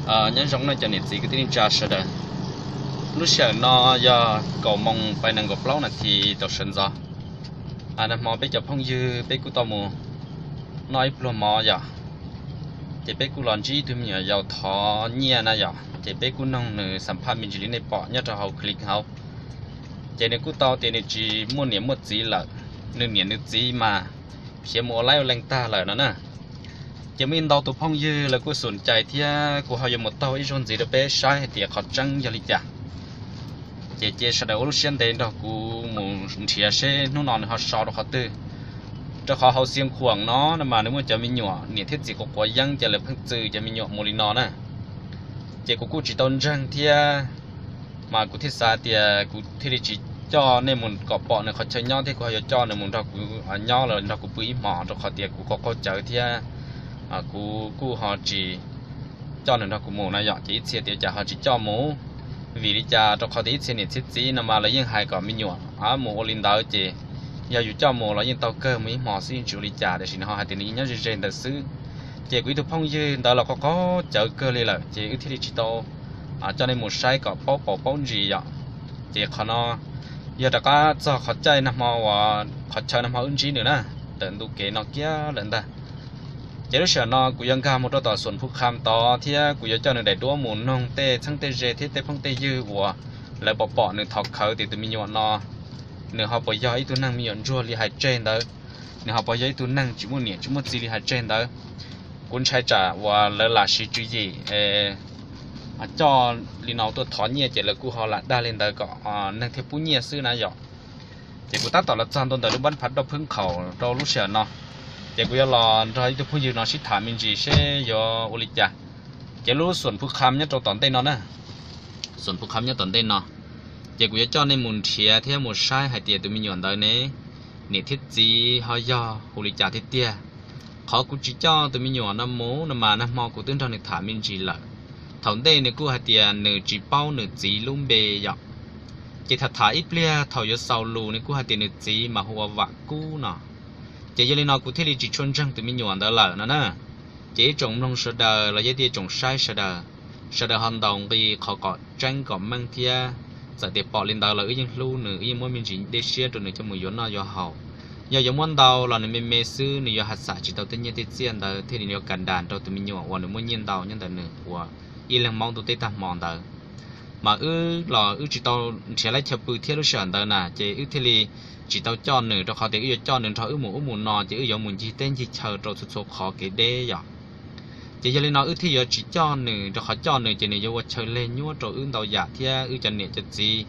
Nyob zoo no cov niam txiv kwv tij neej tsa sawv daws, lub sij hawm no yog kaum moos pais nees nkaum plaub nas this tau sawv ntxov. Nag hmo peb cov phooj ywg peb kuj tau mus noj ib pluag mov yom, ces peb kuj los ntsib ib tug me nyuam yaus thov nyiaj na yom, ces peb kuj noog nws xam phaj me ntsis li nej pom nyob rau hauv clip hauv. Ces nws kuj tau tias nws tsis muaj niam muaj txiv lawm, nws niam nws txiv mas khiav mus ua laib ua leej tag lawm no na. Ces muaj ib ntau tus phooj ywg lawv kuj xum cai thiab kuv ho yuav mus taug ib zaug ntxiv rau peb saib hais tias qhov tseeb yog li cas. Ces cia sawv daws ua lub siab ntev nrog kuv mus nrhiav seb hnub no nws ho so rau qhov twg. Rau qhov hauv Xiav Khuam no no mas nws muaj cov me nyuam niam thiab txiv quav quav yeeb ces lawv pheej txwm cov me nyuam mus li no na. Ces kuv kuj tsis tau ntseeg thiab, mas kuv thiaj xav tias kuv thiaj li tsis coj nej mus kom pom nws qhov chaw nyob thiab kuv ho yuav coj nws mus nrog kuv nyob los nrog kuv pw ib hmos rau qhov tias kuv qaug qaug cawv thiab kuv kuj ho tsis coj nws nrog kuv mus na yom. Ces ib txhia tias cas ho tsis coj mus, vim li cas? Rau qhov tias ib txhia niam txhia txiv no mas lawv yeej hais kom me nyuam mus ua li ntawd ces yog yus coj mus los yeej tau kawg mus ib hmos xwb yeej tsis ua li cas, tiam sis nws ho hais tias nws yeej nyob ze ze ntawd xwb. Ces kuv ib tug phooj ywg ntawd los qaug qaug cawv kawg li lawm ces wb thiaj li tsis tau coj nej mus saib kom paub paus paub ntsis yom. Ces qhov no yog rov qab txog qhov caij nag hmo uas qhov chaw nag hmo wb ntsib nws na, ntawm ntu kev no kiag lawm ntag. Ces lub sij hawm no kuv yuav nkag mus rau tom Xuam Phu Kham tod thiab kuv yuav coj nws daim duab mus noog tej txheeb tej ze thiab tej phooj tej ywg uas lawv pom pom nws thov khawv tias tus me nyuam no nws ho puas yog ib tug neeg me nyuam ntsuag li hais tseg ntawd, nws ho puas yog ib tug neeg tsis muaj niam tsis muaj txiv li hais tseg ntawd. Kuv ntshai tsam uas lawv lam siv tswv yim coj li no tuaj thov nyiaj ces lawv kuj ho lam dag li ntawd kom neeg thiaj pub nyiaj xwb na yom. Ces kuv tab tom los txog ntua ntawm lub npab phav roj phwb nkhaus rau lub sij hawm no, ces kuv yuav los nrog ib tug phooj ywg no sib tham me ntsis seb yuav ua li cas. Ces lub Xuam Phu Kham nyob rau tom ntej no na, Xuam Phu Kham nyob tom ntej no, ces kuv yuav coj nej mus nrhiav thiab mus saib hais tias tus me nyuam ntawd ne, niam thiab txiv ho yog hu li cas tiag tiag. Qhov kuv tsis coj tus me nyuam no mus no mas nag hmo kuv twb nrog nws tham me ntsis lawm. Thaum ntej nws kuj hais tias nws tsis paub nws txiv lub npe yom. Ces tham tham ib pliag thaum yuav xaus lus nws kuj hais tias nws txiv mas hu ua Vam Kub no. Ces yog li no kuv thiaj li tsis tshua ntseeg tus me nyuam ntawd lawm no na. Ces ib tsoom mloog sawv daws los yog ib tsoom saib sawv daws, sawv daws ho ntaus nqi qhov kom tseeb kom meej thiab. Txawm tias pom li ntawd los wb yeej hlub nws, wb yeej muab me ntsis dej siab rau nws coj mus yuav noj yuav haus. Yog yuav muab ntau los nws me me xwb, nws yuav ha xam tsis tau tej nyiaj tej txiaj ntawd thiaj li yuav ka das rau tus me nyuam uas nws muaj nyiaj ntau nyob ntawm nws uas ib leeg maub ntuj teb tag hmo ntawd. Mas wb los wb tsis tau nrhiav lab chaw pw thiab lub sij hawm ntawd na, ces wb thiaj li tsis tau coj nws, rau qhov tias wb yuav coj nws nrog wb mus ub mus no ces wb yuav mus ncig teb ncig chaw rau txhua txhua qhov kev deb yom. Ces yog li no wb thiaj yuav tsis coj nws, rau qhov coj nws ces nws yuav ua chaw leg nyuaj rau wb ntau yam thiab wb cov niam cov txiv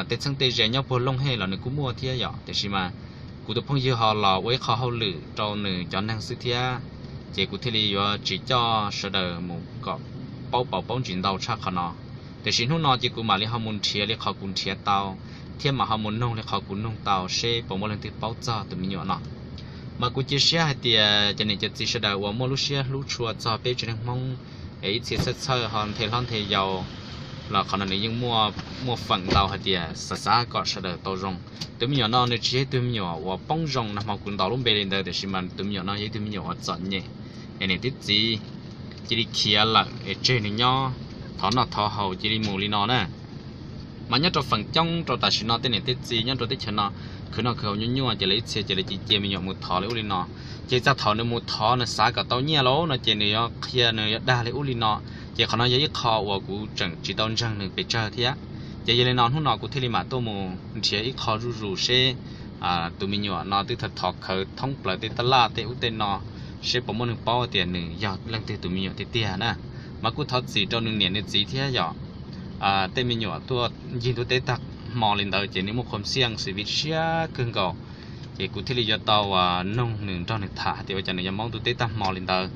tej txheeb tej ze nyob puag Looj Hej los nws kuj muaj thiab yom. Tiam sis mas kuv tus phooj ywg ho los ua ib qho hauj lwm rau nws cov neeg xwb thiab, ces kuv thiaj li yuav tsis coj sawv daws mus kom paub paus paub ntsis ntau tshaj qhov no. Tiam sis hnub no ces kuv mam li ho mus nrhiav li qhov kuv nrhiav tau, thiab mam ho mus noog li qhov kuv noog tau seb puas muaj leej twg paub txog tus me nyuam no. Mas kuv cia siab hais tias cov niam cov txiv sawv daws uas muaj lub siab hlub tshua txog peb tsev neeg Hmoob es ib txhia txhawj txhawj ho nthe hlob nthe yau los qhov no nws yeej muaj feem ntau hais tias xav xav kom sawv daws tau zoo. Tus me nyuam no nws tsis yog ib tug me nyuam uas poob zoo nag hmo kuv ntaus lub npe li ntawd, tiam sis mas tus me nyuam no yog ib tug me nyuam uas txom nyem es niam thiab txiv cia li khiav lawm es tseg nws nyob, thov noj thov haus cia li mus li no na. Mas nyob rau feem coob rau tam sim no tej niam tej txiv nyob rau teb chaws no khwv noj khwv haus nyuaj nyuaj ces lawv ib txhia ces lawv cia cia me nyuam mus thov li ub li no. Ces txog thaum nws mus thov nws xav kom tau nyiaj los no ces nws yuav qhia nws yuav dag li ub li no. Ces qhov no yog ib qho uas kuv tseem tsis tau ntseeg nws pes tsawg thiab. Ces yog li no hnub no kuv thiaj li mam tuaj mus nrhiav ib qho zuj zus seb tus me nyuam no twb thov khawv thoob plaws tej tab laj tej ub tej no, seb puas muaj neeg paub tias nws yog leej twg tus me nyuam tiag tiag na. Mas kuj thov txim rau nws niam nws txiv thiab yom. Tej me nyuam tuaj ncig ntuj teb tag hmo li ntawd ces nws muaj khuam xiaj xwm vim siab kawg nkaus. Ces kuv thiaj li yuav tau noog nws nrog nws tham hais tias ua cas nws yuav maub ntuj teb tag hmo li ntawd,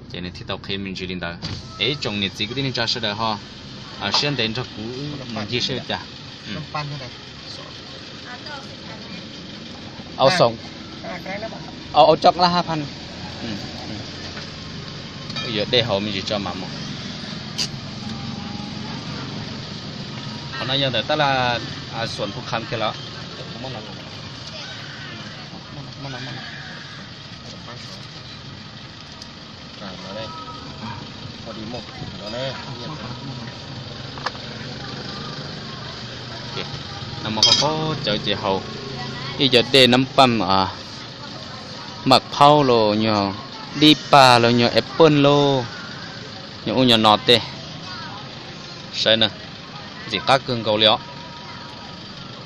ces nws thiaj tau qhia me ntsis li ntawd. Es ib tsoom niam txiv kwv tij neej tsa sawv daws ho siab ntev nrog kuv mus ncig seb ua cas. Au xoom, au, au coj lab hab phaj. Yuav dej haus me ntsis tso mam mus. Qhov no yog ntawm tab laj Xuam Phu Kham kiag los. No mas qhov qhov cawv ces haus ib co dej nab paj, maj phaub los nyuag dib paj los nyuag apple los nyuag ub nyuag no tej. Saib na, ntxim qab kawg nkaus li os.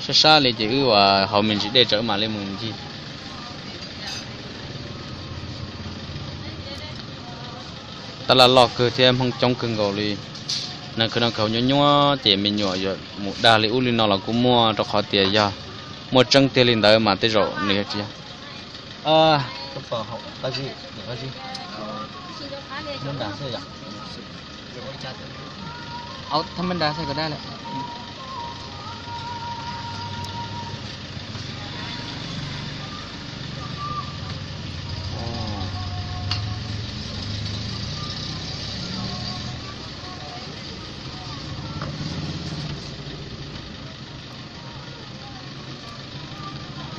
Sab sab li ces wb haus me ntsis dej tso wb mam li mus ncig. Tab laj loj kawg thiab Hmoob coob kawg nkaus li. Neeg khwv noj khwv haus nyuaj nyuaj ces me nyuam yuav mus dag li ub li no los kuj muaj, rau qhov tias yog muaj tseeb tiag li ntawd mas tej zaum nws yog tsis yog.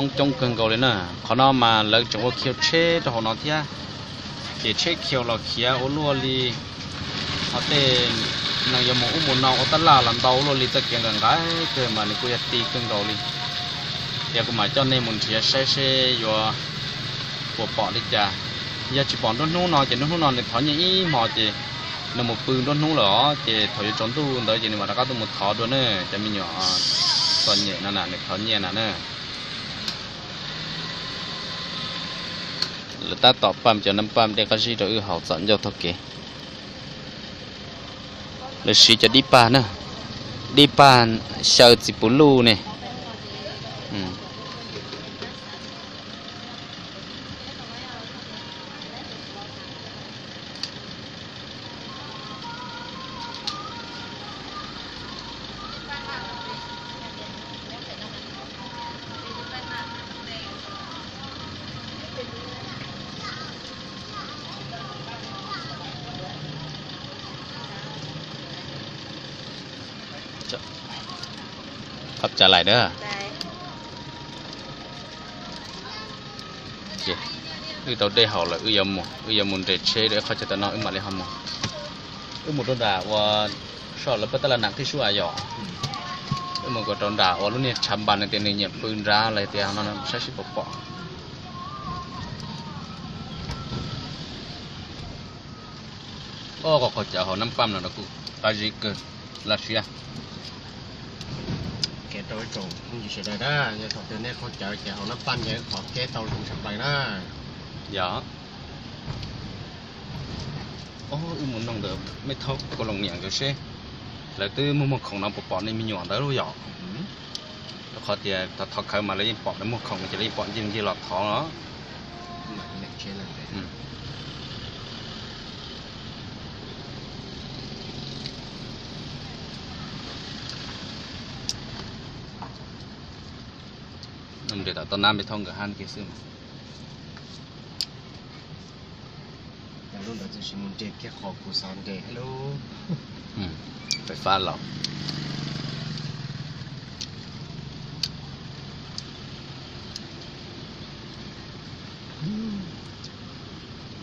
Hmoob coob kawg nkaus li na. Qhov no mas lawv tseem ua khiu tsheb rau hauv no thiab, ces tsheb khiu los khiav ua luaj li. Ho tej neeg yuav mus ub mus no ua tab laj los ntau ua luaj li, txoj kev nqaim nqaim kawg mas nws kuj yog ti kawg nkaus li. Ces kuv mam coj nej mus nrhiav saib seb yuav puas pom li cas. Yog tsis pom nruab hnub no ces nruab hnub no nws thov nyiaj ib hmo ces nws mus pw nruab hnub lawm os, ces thaum yuav tsaus ntuj ntawd ces nws mam rov qab tuaj mus thov dua na. Cov me nyuam txom nyem no na nws thov nyiaj na na. Lawv tab tom paj cov nab paj dej qab zib rau wb haus txom ncauj taug kev. Lawv siv cov dib paj na, dib paj xyaw txiv puv luj ne. Qab tsa lais na. Wb tau dej haus lawm, wb yuav mus nres tsheb rau ib qhov chaw tom no wb mam li ho mus. Wb mus rau nram uas soj lawv pab tab laj nam tij sub as yom. Wb mus kom rau nram uas lub niag tshav npas nws tias nws nyiam pw nrad los tias no saib seb puas pom. Ob qhov qhov cawv hauv nab paj no kuj qab zib kawg laj siab. Kev rau ib tsoom phooj ywg sawv daws na, yog thaum twg nej qhov cawv ces hauv nab paj yog ib qhov kev tau zoo tshaj plaws na. Yog. Wb mus noog ntawm Mej Thaub Kos Loos niam nkawd seb lawv twb muaj muag khoom no puas pom nej me nyuam ntawd lub yom. Rau qhov tias thov khawv mas lawv yeej pom, lawv muag khoom ces lawv yeej pom ncig ncig los thov. Nres tom toj nab Mej Thaub nkawd hab kiag xwb mas. Lub ntawd txawm sis mus nres kiag qhov kuv xav nres thiab lub fais fab los.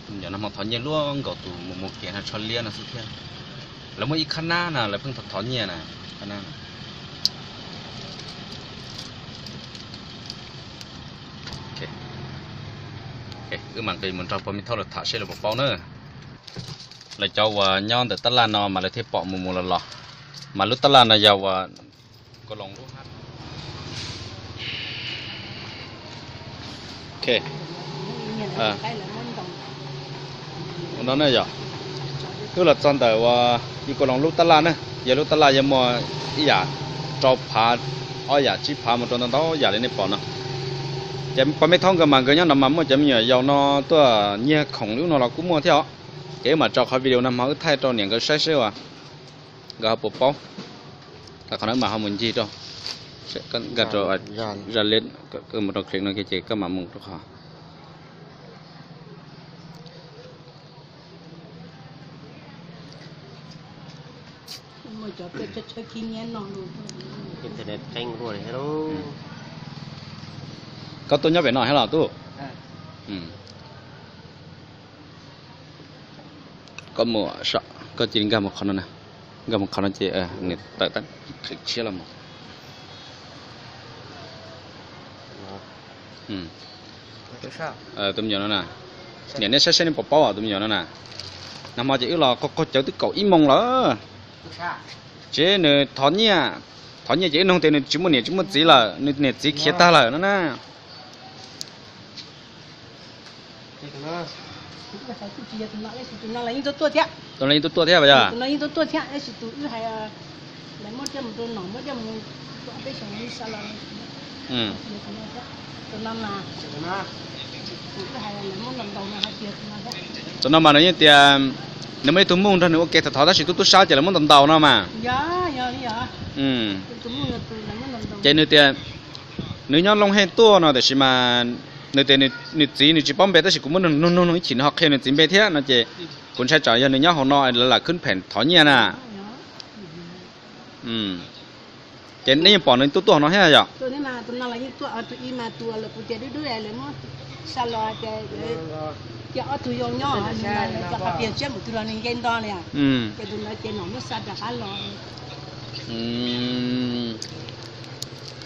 Cov no hmo thov nyiaj luaj nkaus tus mus mus kev no tsho liab no xwb thiab. Lawv muaj ib khab nab na, lawv pheej thov thov nyiaj na, khab nab na. Wb mam nqis mus nrog pog Mej Thaub lawv tham seb lawv puas paub na. Lawv cov uas nyob ntawm tab laj no mas lawv thiaj pom mus mus los los, mas lub tab laj no yog uas Kos Loos lub hab. No ne yog, wb los txog ntawm uas yus Kos Loos lub tab laj na, yog lub tab laj yog muaj ib yam rau phav, ob yam tsib phav mus rau ntau ntau yam li nej pom no. Ces pog Mej Thaub nkawd mas nkawd nyob no mas muaj cov me nyuam yaus no tuaj nyiag khoom li ub no los kuj muaj thiab os. Ces wb mam tso qhov video no hmo wb thaij rau niam nkawd saib seb uas nkawd ho puas paub. Qhov no wb mam ho mus ncig rau, nkag rau zaj leb, mus rau clip no ces koj mam mus rau qhov. Koj tuaj nyob pem no thiab los tub? Koj mus, Koj cia li nkag mus qhov no na, nkag mus qhov no ces nws tawm tab qhwv tshiab los mus. Tus me nyuam no na, niam nej saib saib nej puas paub tus me nyuam no na. Nag hmo ces wb los qaug qaug cawv twb kaum ib moos lawm. Tsev nws thov nyiaj, thov nyiaj ces wb nug tias nws tsis muaj niam tsis muaj txiv lawm, nws niam txiv khiav tag lawm no na. Tus no yeej tuaj tuaj thiab yog? Tus no mas nws yeej tias nws muaj ib tug muj nrog nws ua ke thov thov tab sis tub tub sab ces lawv muab ntaus ntaus no mas. Ces nws tias nws nyob Looj Hej tuaj no tiam sis mas nws tias nws txiv nws tsis paub npe tab sis kuv muab nug nug nug ib chim nws ho qhia nws txiv npe thiab no ces kuv ntshai tsam yog nws nyob hauv no lawv lam khwb phem thov nyiaj na. Ces nej yeej pom nws tuaj tuaj hauv no thiab yom?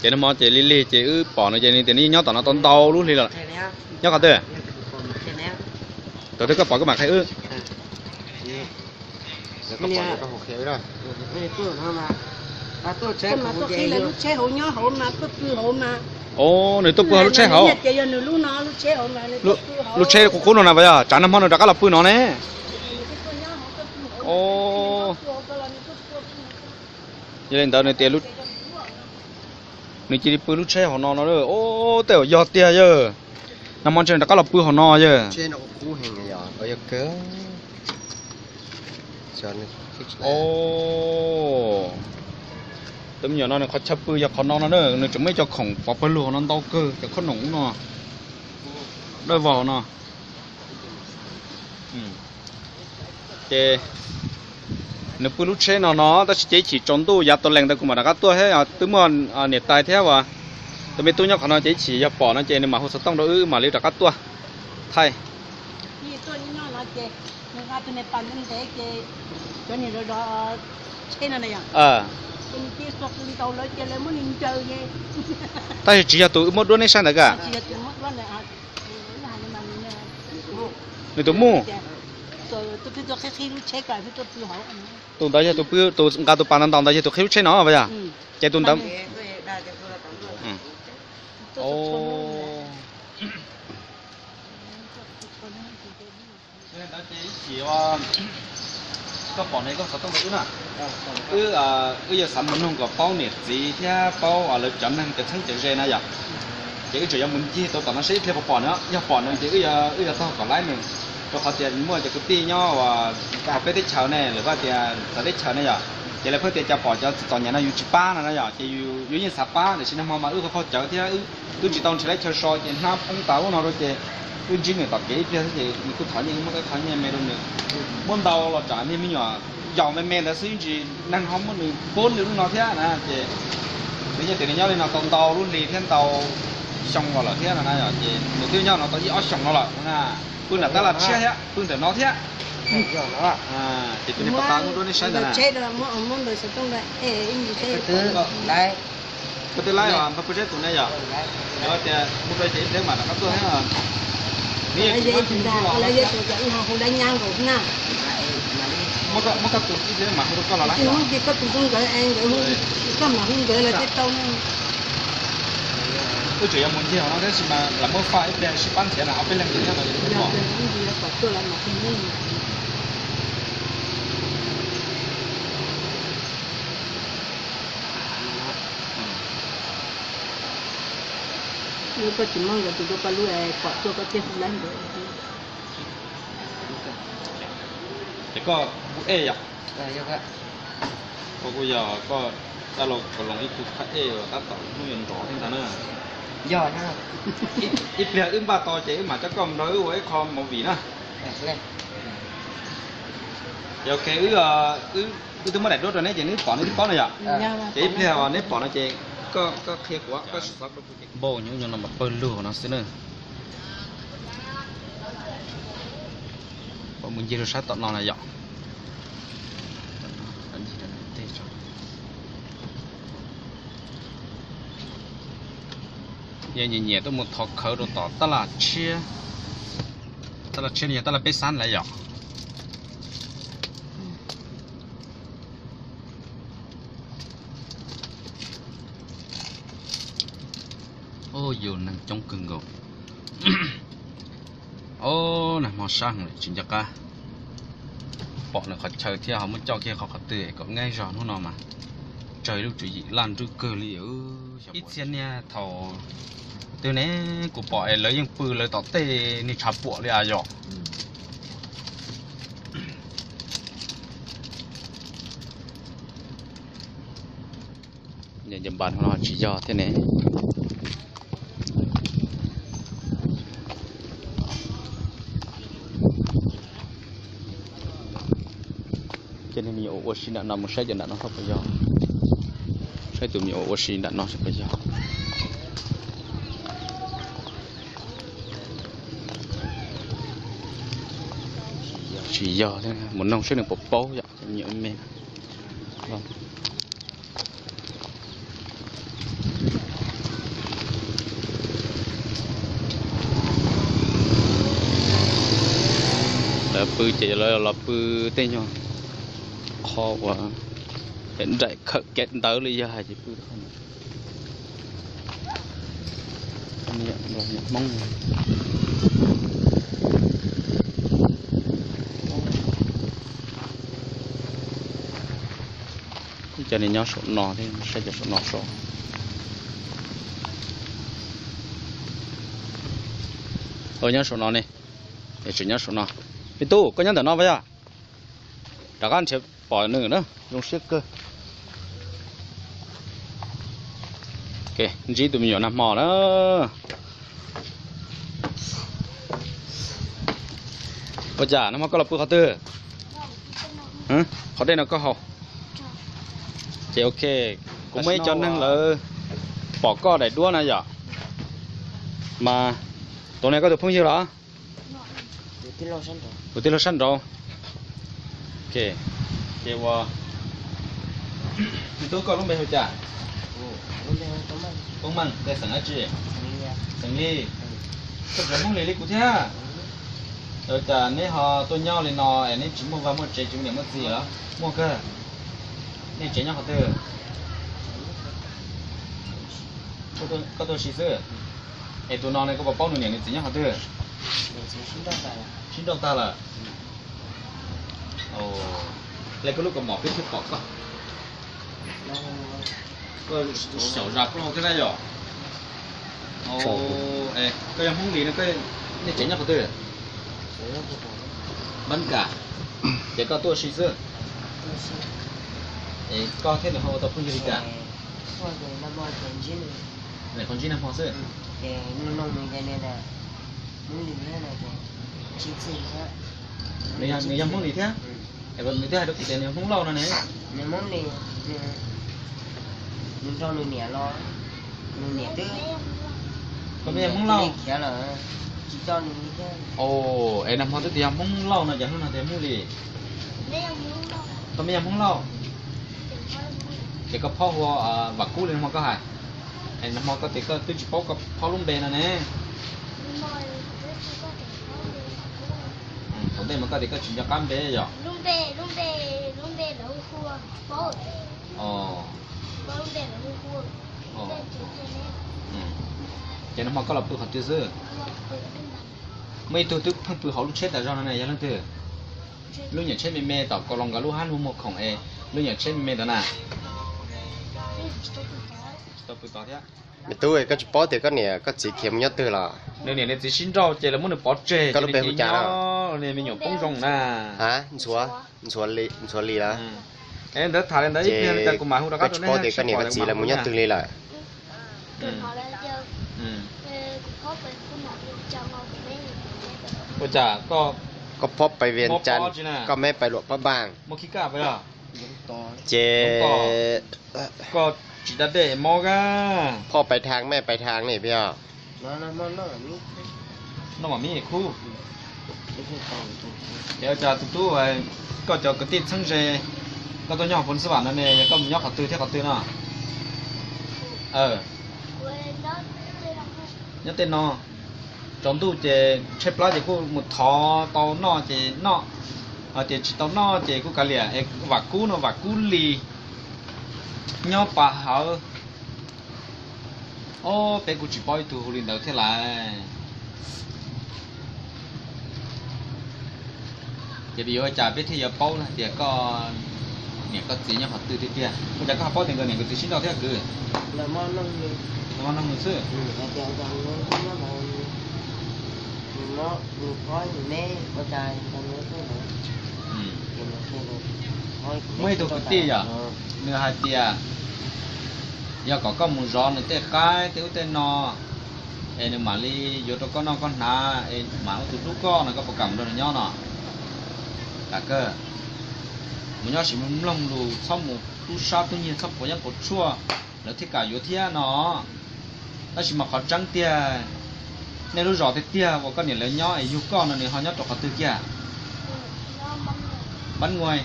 Ces nag hmo ces lig lig ces wb pom nws ces nws tias nws yeej nyob tom no tau ntau lub hli lawm. Nyob qhov twg? Thaum twg koj pom koj mam qhia wb. Os, nws tuaj pw hauv lub tsheb hauv. Lub tsheb qub qub no na puas yog? Tsam nag hmo nws rov qab los pw no ne. Yog li ntawd nws tias nws cia li pw lub tsheb hauv no no. Os, tej zaum yog tiag yawg. Nag hmo ntshe nws rov qab los pw hauv no yawg. Tus me nyuam no nws qhov chaw pw yog qhov no no na, nws tseem muaj ib co khoom pov pawg lug hauv no ntau kawg, cov khob noom no. Dawj vog no. Ces nws pw lub tsheb no no tab sis ces ib chim tsaus ntuj yav tau lees ntawd kuv mam rov qab tuaj thiab, twb muaj niam tais thiab uas tus me tub nyob qhov no ces ib chim yog pom no ces nws mam hu xov tooj rau wb mam li rov qab tuaj thaij. Tab sis tsis yog tus wb muab duab neb saib ntawd ka? Nws tus muj. Tus ntawd yog tus nqa tus pas ntau ntau ntawd yog tus qhib lub tsheb no puas yog? Ces tus ntawd. Koj pom no koj xov tooj rau wb na. Wb, wb yuav xav mus nug kom paub niam txiv thiab paub lawv cov neeg cov txheeb cov ze na yom. Ces wb tseem yuav mus ncig tau tom no seb ib pliag puas pom nws, yog pom nws ces wb yuav tog kom laib nws. Rau qhov tias muaj cov kwv tij nyob uas hauv peb teb chaws ne, lawv pheej tias txawv teb chaws ne yom, ces lawv pheej tias cas pom cov txom nyem no yus tsis pab no na yom, ces yus yeej xav pab tiam sis nag hmo mas wb qaug qaug cawv thiab wb tsis tau nrhiav lub chaw so ces hnab poob tas lub no rau ces wb ntsib nws tom kev ib pliag xwb ces nws kuj thov nyiaj, wb muab qhov nyiaj me rau nws. Muab ntau los tsam niag me nyuam yaus me me ntawd xwb, ib ntsis neeg ho muab nws puab nws lub no thiab na ces nws yeej tias nws nyob li no tau ntau lub hli thiab ntau xyoo los lawm thiab no na yom, ces nws twb nyob no tau ib ob xyoos no lawm na. Pw nram tab laj tshiab thiab pw ntawm no thiab. Ces tus niag pov tas muab rau nej saib ntawd na. Koj twb laib os, npawg pw seb tus ne yom. Yog tias mus rau ces ib pliag mam rov qab tuaj thiab. Nws yeej tsis muaj ib tug ntsuj los muab koj tus ib pliag mam hu rau koj los lawm. Wb tseem yuav mus ncig hauv no tab sis mas lam muab faj ib pliag sib pab nrhiav na ob peb leeg nyob no. Koj tsis muab nkawd tus rau koj lub es pom tuaj koj thiaj hu laib nkawd. Ces koj hu ej yom? Koj kuj yog koj dab laug Kaus Loos ib tug qhab ej uas tab tom hnub yuav nrov thiab ntag na. Ib pliag wb npaj tau ces wb mam coj koj mus nrog wb ua ib qho movie na. Ces ok, wb twb muab daim duab rau neb ces neb pom neb twb paub na yom. Ces ib pliag neb pom no ces koj qhia kuv, koj sim xov rau kuv ces. Npauj nyob no mas pawg lug no xwb na. Pom mus ncig rau sab tom no na yom. Yog nyiam nyiam tuaj mus thov khawv rau tom tab laj tshiab, tab laj tshiab no yog tab laj peb xab lawm yom. Yus neeg coob kawg nkaus. Ob, nag hmo sab heev tsis nco qab pom nws qhov chaw thiab ho muab coj kiag qhov qhov twg kom nqaij zog hnub no mas tsawg lub tswv yim laj nruj kawg li. Ib txhia niag thaum twg ne kuv pom es lawv yeej pw lawv tom tej niag tshav puam li as yom. Npas no tsis yog thiab ne. Ces me nyuam ua si nram no mus saib cov nram no puas yog. Saib tus me nyuam ua si nram no puas yog. Tsis yog thiab, mus noog saib nws puas paub yom, me nyuam me. Lawv pw ces lawv los pw tej nyuag qho uas nraim khawm kev ntawd li yog hais tias pw Hmoob. Ib co ne nyob saum no thiab, saib cov saum no so. Nyob saum no ne, es tseem nyob saum no. Me tub, koj nyob ntawm no puas yog? Rov qab nrhiav pom nws na, zoo siab kawg. Ntsib tus me nyuam nag hmo na. Ua cas nag hmo koj los pw qhov twg? Qhov dej no koj haus. Ces ok, kuv muaj ib co neeg lawv pom koj daim duab na yom. Mas tus no koj tus phooj ywg los? Tus tij laug sab nraud. Ces ua, me tub koj lub npe hu cas? Toob Meej, xeem dab tsi? Xeem Lis. Koj tseem Hmoob Lis li kuv thiab. Ua cas neb ho tuaj nyob li no es neb tsis muaj vaj muaj tsev tsis muaj niam muaj txiv los? Muaj kawg. Nej tsev nyob qhov twg? Koj tuaj ua si xwb. Es tus no ne koj puas paub nws niam nws txiv nyob qhov twg? Sib nrauj tag lawm. Hle koj lub kaus mom peb thiaj pom koj. Koj xyaum zas ploj thiab na yom. Koj yog Hmoob Lis no, nej tsev nyob qhov twg? Npab Kam. Ces koj tuaj ua si xwb. Es koj thiab nws ho ua tau phooj ywg li cas? Nws qhov ntsib nag hmo xwb. Nws yog Hmoob Lis thiab. Es nws twb hais rau kuv tias nws yog Hmoob Lauj no ne. Koj mej yog Hmoob Lauj? Es nag hmo twb tias yog Hmoob Lauj no ces hnub no tias Hmoob Lis. Koj mej yog Hmoob Lauj? Ces koj phob hu ua Vam Kub li nag hmo koj hais. Es nag hmo koj tias koj twb tsis paub koj phob lub npe no ne. Thaum ntej mas koj tias koj tsis nco qab npe yom? Ces nag hmo koj los pw qhov twg xwb? Muaj ib tug twb pheej pw hauv lub tsheb tas zog no ne, yog leej twg? Lub nyuam tsheb me me tom kaus los nkawd lub hab muag muag khoom es lub nyuam tsheb me me ntawd na. Tsis tau pw tod thiab. Me tub, koj tsis paub tias koj niam koj txiv khiav mus nyob twg los? Nws niam nws txiv sib nrauj ces lawv muab nws pov tseg. Koj lub npe hu cas? Me nyuam poob zoo na. Ntxhuav Lis los? Ntawd tham li ntawd ib pliag li cas kuv mam hu rov qab rau nej sib pom lawv mus nyob twg li lawm. Ua cas koj phob pais Vias Cas, koj meb pais Luam Phab Npaas? Ces koj tsis da dej mob a. Phob pais Thas, mej pais Thas ne peb os. Noj mam mib khub. Ces ua cas tus tub, koj cov kwv tij txheeb ze, koj tuaj nyob hauv Phoos Xab Vam no ne, yog koj mus nyob qhov twg thiab qhov twg no? Nyob tej no, tsaus ntuj ces tshaib plab ces kuj mus thov tau noj ces noj, hos tias tsis tau noj ces kuj kav liam. Vam Kub no, Vam Kub Lis nyob Pas Hawv. Ob peb kuj tsis paub ib tug hu li ntawd thiab lawm. Ces yuav ua cas peb thiaj yuav paub hais tias koj niam koj txiv nyob qhov twg tiag tiag? Ua cas koj ho paub tias nkawd niam nkawd txiv sib nrauj thiab kwv? Xwb. Muaj ib tug kwv tij yom, nws hais tias yog kom koj mus zov nws tej qaib tej ub tej no, es nws mam li yuav rau koj noj koj hnav, es mam ua tus hlub koj no, koj puas kam mus nrog nws nyob no? Kam kawg. Mus nyob sim mloog lus, txhob mus tub sab tub nyiag, txhob quav yeeb quav tshuaj, lawv thiaj kam yuav thiab no. Tab sis mas qhov tseeb tiag, nej lub zos tiag tiag uas koj niam lawv nyob es yug koj no nws ho nyob rau qhov twg kiag? Npab Nguai.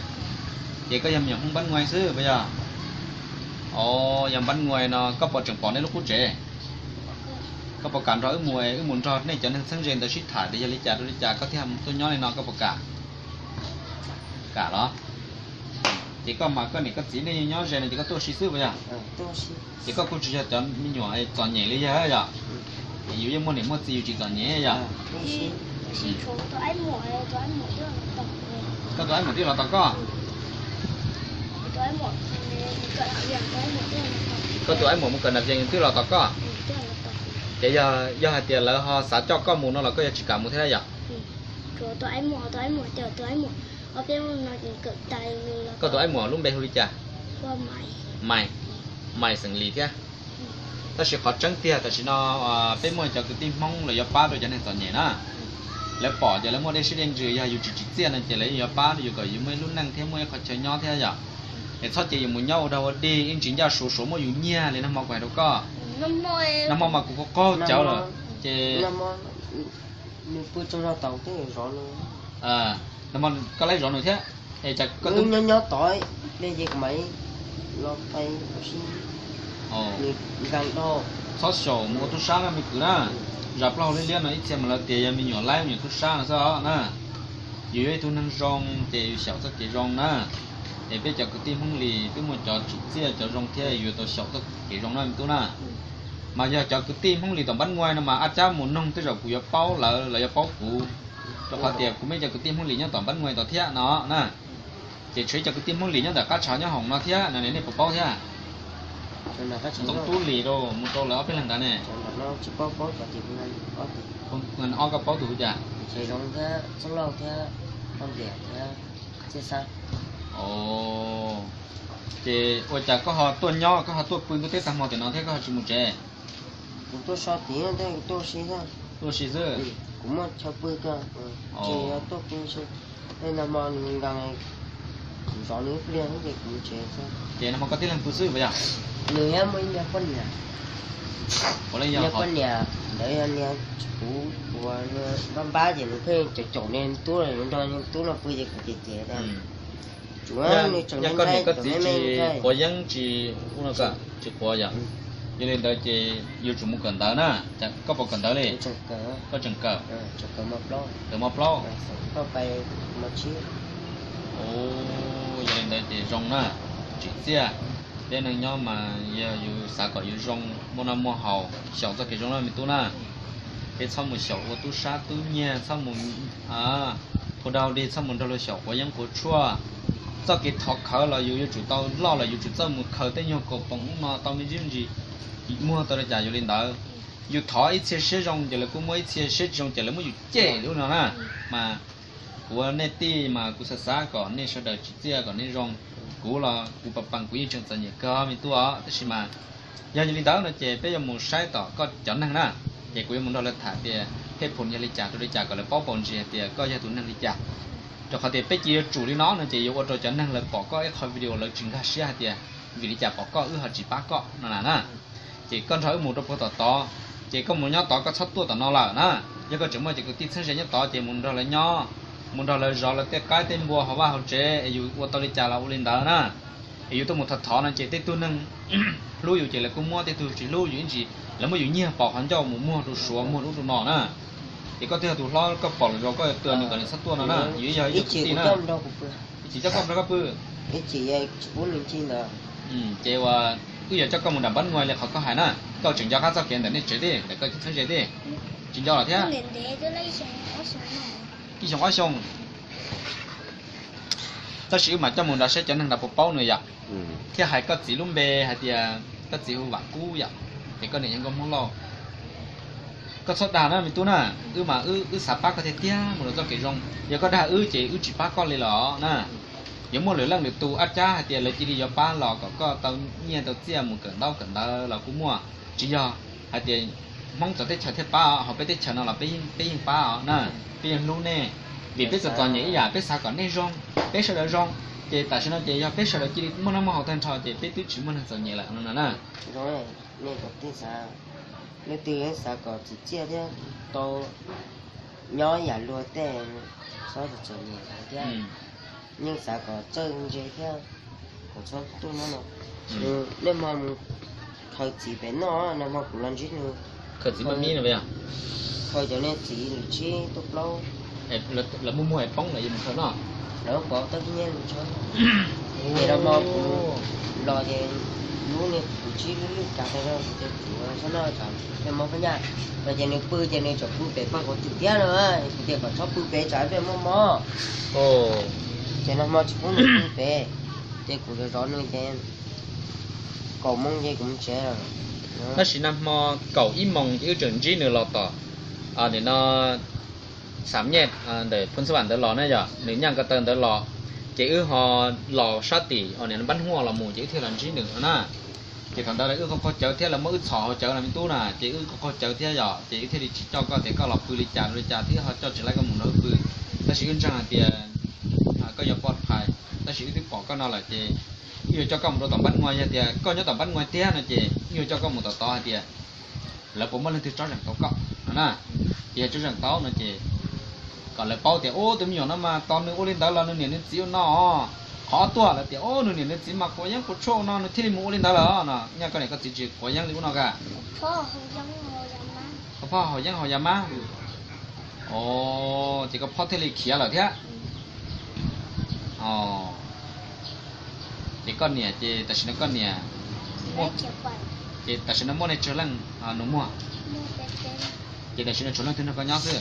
Ces koj yog me nyuam Hmoob Npab Nguai xwb puas yog? Os, yog Npab Nguai no koj puas tseem pom nej lub qub tsev? Koj puas kam nrog wb mus, wb mus nrog nej cov neeg txheeb ze ntawd sib tham tias yog li cas rau li cas koj thiaj tuaj nyob li no, koj puas kam? Kam los? Ces koj mas koj niam koj txiv nej nyob ze no ces koj tuaj ua si xwb puas yog? Ces koj kuj tsis yog cov me nyuam txom nyem li yog yom? Yus yeej muaj niam muaj txiv yus tsis txom nyem yom? Koj tus aib muam twb los tos koj? Koj tus aib muam mus kawm nas yees twb los tos koj? Ces yog, yog hais tias lawv ho xav coj koj mus no los koj yuav tsis kam mus thiab yom? Koj tus aib muam lub npe hu li cas? Mais, Mais xeem Lis thiab. Tab sis qhov tseeb tiag tam sim no peb muaj cov kwv tij Hmoob lawv yuav pab rau cov neeg txom nyem na. Lawv pom ces lawv muaj dej siab dej ntsws, yog yus tsis tsim txiaj no ces lawv yeej yuav pab rau yus kom yus muaj ib lub neej thiab muaj ib qhov chaw nyob thiab yom. Es txhob cia yus mus nyob ua dog ua dig ib ntsis ncaj suav suav muab yus nyiag li nag hmo kuv hais rau koj. Nag hmo mas kuv qaug cawv lawm ces nag hmo koj laib zov nws thiab. Es cas koj twb nyob nyob tod, txhob xyaum mus ua tub sab na me kwv na. Zam plaub hau liab liab no ib txhia mas lawv tias yog me nyuam laib me nyuam tub sab no xwb os na. Yus yog ib tug neeg zoo ces yus xyaum txoj kev zoo na. Es peb cov kwv tij Hmoob Lis twb muaj cov tsim txiaj cov zoo thiab, yus tau xyaum txoj kev zoo na me tub na. Mas yog cov kwv tij Hmoob Lis tom Npab Nguai no mas ab cab mus noog tej zaum kuv yuav paub lawv, lawv yuav paub kuv, rau qhov tias kuv muaj cov kwv tij Hmoob Lis nyob tom Npab Nguai tod thiab no na. Ces tshuav ib cov kwv tij Hmoob Lis nyob ntawm qab tshav nyob hoom no thiab no ne, nej puas paub thiab? Ntxoov Tub Lis rau mus rau lawv ob peb leeg ntawd ne. Ob koj paub tus hu cas? Ces ua cas koj ho tuaj nyob, koj ho tuaj pw ntuj teb tag hmo tiam no thiab koj ho tsis mus tsev? Kuv tuaj so tid, tuaj si xwb. Kuv muaj chaw pw ko, ces yog tuaj pw, tej nag hmo nws nkees, kuv zov nws ib pliag ces kuv mus tsev xwb. Ces nag hmo koj tib leeg pw xwb puas yog? Nws thiab muaj ib niag poj niam, ib niag poj niam ntawd yog niag kuv ua npab npab ces nws pheej caum caum niag tub, nrog niag tub no pw ces kuv cem cem. Tsuav nws tseem, yog koj niam koj txiv tsis quav yeeb tsis ub no, tsis quav yom? Yog li ntawd ces yuav tsum mus kawm ntawv na. Koj puas kawm ntawv li? Koj tseem kawm, kawm mos plaub. Yog li ntawd ces zoo na, tsim txiaj. Peb neeg nyob mas yog yus xav kom yus zoo, muaj noj muaj haus, xyaum txoj kev zoo na me tub na. Peb txhob mus xyaum ua tub sab tub nyiag, txhob mus ua dog dig, txhob mus nrog luag xyaum quav yeeb quav tshuaj. Txoj kev thov khawv los yus yuav tsum tau loj los yus tsum txawj mus khaws tej nyuag kaus poom ub no tau me ntsis me ntsis, muag tau li cas yuav li ntawd. Yus thov ib txhia siab zoo ces lawv kuj muab ib txhia, siab tsis zoo ces lawv muab yus cem li ub no na. Mas kuv ua nej tij mas kuv xav xav kom nej sawv daws tsim txiaj kom nej zoo. Kuv los kuv pas pas kuv yeej tseem txom nyem kawg me tub os, tab sis mas yog li ntawd no ces peb yuav mus saib tom koj cov neeg na. Ces kuv yuav mus nrog lawv tham tias phej phum yog li cas rau li cas kom lawv paub paus ntsis hais tias koj yog tus neeg li cas. Rau qhov tias peb cia yuav tsum li no no ces yuav ua rau cov neeg lawv pom koj ib qho video lawv tsis nkag siab hais tias vim li cas pom koj wb ho tsis pab koj no na na. Ces koj nrog wb mus rau puag tom tod, ces koj mus nyob tod koj txhob tuaj tom no lawm na. Yog koj tseem muaj cov kwv tij txheeb ze nyob tod ces mus nrog lawv nyob, mus nrog lawv zov lawv tej qaib tej npua hauv vaj hauv tsev es yus ua tau li cas los ua li ntawd na. Es yus tuaj mus thov thov no ces tej tug neeg hlub yus ces lawv kuj muab, tej tug tsis hlub yus ib ntsis Lawv muab yus nyiag pom qhov ncauj mus muag rau Suav muag rau ub rau no na. Ces koj twb yog tus hlob koj pom lawm los koj yuav tua nws kom nws txhob tuaj no na, yus yog ib tug kwv tij na. Ib chim coj mus rau koj pw. Ib chim tsis pub nws ncig ntawd. Ces uas wb yuav coj koj mus nram npab nuaj li qhov koj hais na, koj tseem nco qab txoj kev ntawm nej tsev thiab ntawm koj txheeb ze thiab. Tsis nco lawm thiab. Ib xyoo ob xyoo. Tab sis wb mam coj mus nrad saib cov neeg nrad puas paub nws yom. Thiab hais koj txiv lub npe hais tias koj txiv hu Vam Kub yom, ces koj niam yog nkauj Hmoob Lauj. Koj txhob dag na me tub na, wb mas wb xav pab koj tiag tiag mus rau txoj kev zoo. Yog koj dag wb ces wb tsis pab koj li los na. Yuav muaj lwm leej lwm tus ab cab hais tias lawv cia li yuav pab los kom koj tau nyiaj tau txiaj mus kawm ntaub kawm ntawv los kuj muaj. Tsis yog hais tias Hmoob txawv teb chaws thiaj pab os, hauv peb teb chaws no los peb yeej pab os na, peb yeej hlub nej. Vim peb txom txom nyem ib yam peb xav kom nej zoo, peb sawv daws zoo. Ces tam sim no ces yog peb sawv daws cia li muaj noj muaj haus tag nrho ces peb twb tsis muaj neeg txom nyem lawm no na. Nej kom tij xav, leej twg xav kom txim txiaj thiab tau nyob yam luag tej, txhob txom txom nyem thiab. Yeej xav kom txawj ntse thiab kom txhob tuaj nyob no. Nej hmo mus khaws txiv pem noj, nag hmo kuv los ntsib nws. Khaws txiv paj mib no. Khaws cov niag txiv lwm tsib tuaj plaub. Lawv muaj muag es poob lawv yuav mus khaws noj. Lawv pov tau nyiaj lus tshab. Ces nag hmo kuv los ces lub niag kuv tsib lub lwj kav tag zog ces kuv txhob noj tsam peb mob phab nyaj. No ces nws pw ces nws tseem pw pem paj quav twm thiab no, kuv tias kom txhob pw pem tsam peb muaj mob. Ces nag hmo tsis pub nws pw pem, ces kuv zov zov nws ces kaum moos ces kuv mus tsev lawm. Tab sis nag hmo kaum ib moos ces wb tseem ntsib nws los tom, nim no xam nyej ntawm Phoos Xab Vam ntawd los na yom, nws nyaj ko taw ntawd los, ces wb ho los sab tim nim no Npab Huaj los mus ces wb thiaj los ntsib nws no na. Ces thaum ntawd wb qaug qaug cawv thiab lawv muab wb txhom hauv cawv no me tub na, ces wb qaug qaug cawv thiab yom, ces wb thiaj li tsis coj koj tias koj los pw li cas li cas thiab ho coj tsis laib koj mus nrog wb pw. Tab sis wb ntseeg hais tias koj yuav pov phais, tab sis wb twb pom koj no lawm ces wb yuav coj koj mus rau tom Npab Huaj, yog tias koj nyob tom Npab Huaj tiag no ces wb yuav coj koj mus tom tod hais tias lawv puas muaj leej twg tsob zeem tau koj no na. Ces yog tsob zeem tau no ces kom lawv paub tias ub tus me nyuam no mas tos nws ua li ntawd los nws niam nws txiv ua no. Qhov ob tuaj lawv tias ub nws niam nws txiv mas quav yeeb quav tshuaj ua no nws thiaj li mus ua li ntawd lawm no. Nyaj koj niam koj txiv tsis quav yeeb li ub no ka? Koj phoj haus yeeb haus yas mab. Ces koj phoj thiaj li khiav lawm thiab. Ces koj niam ces tam sim no koj niam, ces tam sim no muaj nej tsawg leej nus muag? Ces tam sim no tshuav leej twg nrog koj nyob xwb?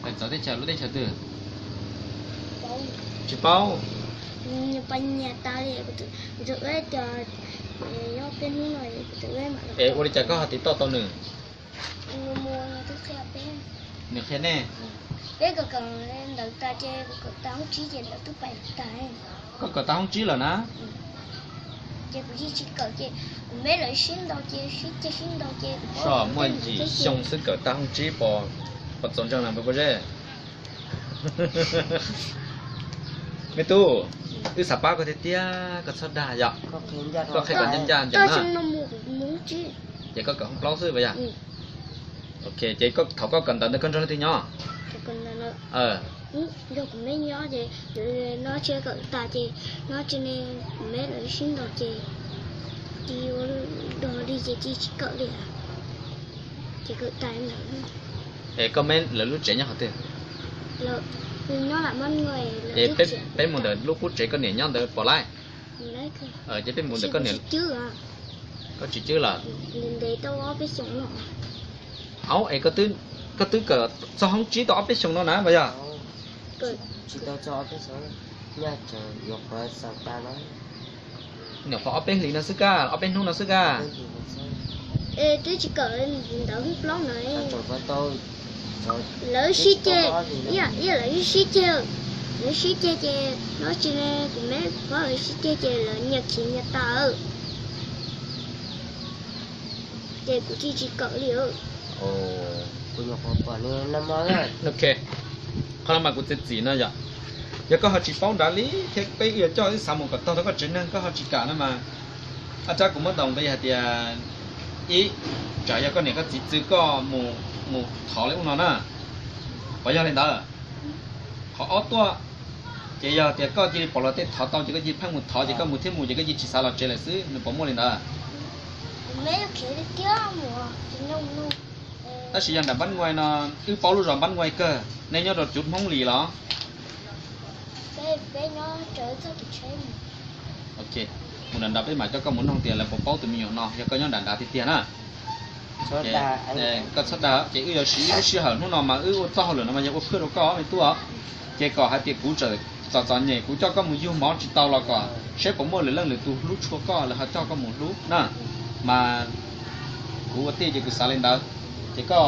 Txawv teb chaws lub teb chaws twg? Tsis paub. Es ua li cas koj ho tiv toj tau nws? Nws qhia nej. Koj kawm tag hoob tsib lawm na? Soj muaj yim xyoo xwb kawm tag hoob tsib pos, pos txaus ntseeg na npawg Pob Zeb. Me tub, wb xav pab koj tiag tiag, koj txhob dag yom. Koj qhia kom ncaj ncaj ntawm na. Ces koj kawm hoob plaub xwb puas yog? Ok, ces thaum koj kawm ntawv ntawd koj nrog leej twg nyob? Nrog kuv me nyob ces no tsis kawm tas ces no tsis ne, kuv me lawv sib ntaus ces tis ua dog li ces tis tsis kawm li. Ces kawm tas ntawd. Es koj me lawv lub tsev nyob qhov twg? Nyob lam mab nua. Es peb mus ntawm lub qub tsev koj niam nyob ntawd pom lawm? Ces peb mus ntawm koj niam. Koj tsis cwb lawm? Ntev tau ob peb xyoos no. Au, es koj twb kawm txog hoob tsib tau ob peb xyoos no na puas yog? Tsis tau txog ob peb xyoos, nyaj tseem yuav qhuav xaus tas no. Nyuam qhuav ob peb hlis no xwb kaj, ob peb hnub no xwb kaj. Twb tsis kawm ntawv hoob plaub no. Lawv sib ceg, ib yam lawv sib ceg, lawv sib ceg ces no tsis ne, kuv me pab lawv sib ceg ces lawv nyias khiav nyias tas. Ces kuv tsis tsis kawm li. Ok, qhov no mas kuv txiav txim no yom. Yog koj ho tsis paub nrad li thiab peb yuav coj wb xav mus kom tag rau koj tsev neeg koj ho tsis kam no mas, ab tsab kuv muab ntaus nqi hais tias ib, tsam yog koj niam koj txiv txwv koj mus thov li ub no na, puas yog li ntawd? Qhov ob tuaj, Ces yog tias koj cia li pom luag tej thov tau ces koj cia li pheej mus thov ces koj mus thiab mus ces koj cia li tsis xav los tsev lawm xwb, nws puas muaj li ntawd? Tab sis yog nram Npab Nguai no, wb paub lub zos Npab Nguai kawg, nej nyob rau cuv Hmoob Lis los? Mus nram nrad peb mam coj koj mus noog tias lawv puas paub tus me nyuam no, yog koj nyob nram nrad tiag tiag na. Koj txhob dag, ces wb yuav siv ib lub sij hawm hnub no mas wb ua txoj hauj lwm no mas yog ua phwj rau koj me tub os. Ces kom hais tias kuv txawm txom txom nyem kuv coj koj mus yug mov tsis tau los kom seb puas muaj lwm leej lwm tus hlub tshua koj lawv ho coj koj mus hlub na. Mas kuv ua tij ces kuv xav li ntawd. Ces koj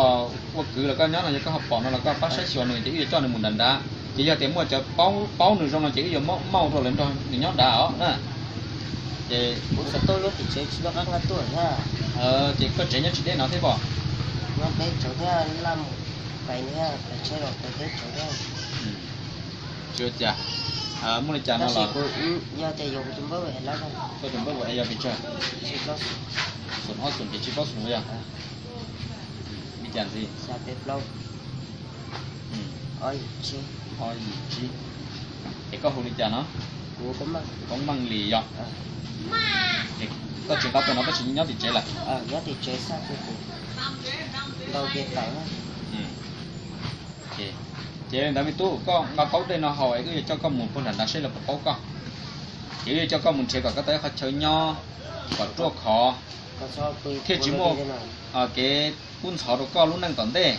ua kwv los koj nyob no yog koj ho pom no los koj pab saib xyuas nws ces wb yuav coj nws mus nram nrad. Ces yog tias muaj cov paub nws zoo no ces wb yuav muab rau lawv nrog nws nyob nrad os na. Ces ces koj tsev nyob tsis deb no thiab pom? Tsis ua cas, muaj li cas no los? Koj tus npawb es yog pes tsawg? Xoom ob xoom ces tsis paub xoom yog li cas ntxiv? Ob yim tsib. Es koj hu li cas no? Koob Meej Lis yog? Koj tsis nqa tuaj no koj tsis nyob tim tsev lawm? Ces li ntawd me tub, koj nqa taub dej no haus es wb yuav coj koj mus puag nram nrad seb lawv puas paub koj. Ces wb yuav coj koj mus nrhiav kom koj tau ib qhov chaw nyob kom ruaj khov thiaj tsis muaj kev kub ntxhov rau koj lub neej tom ntej.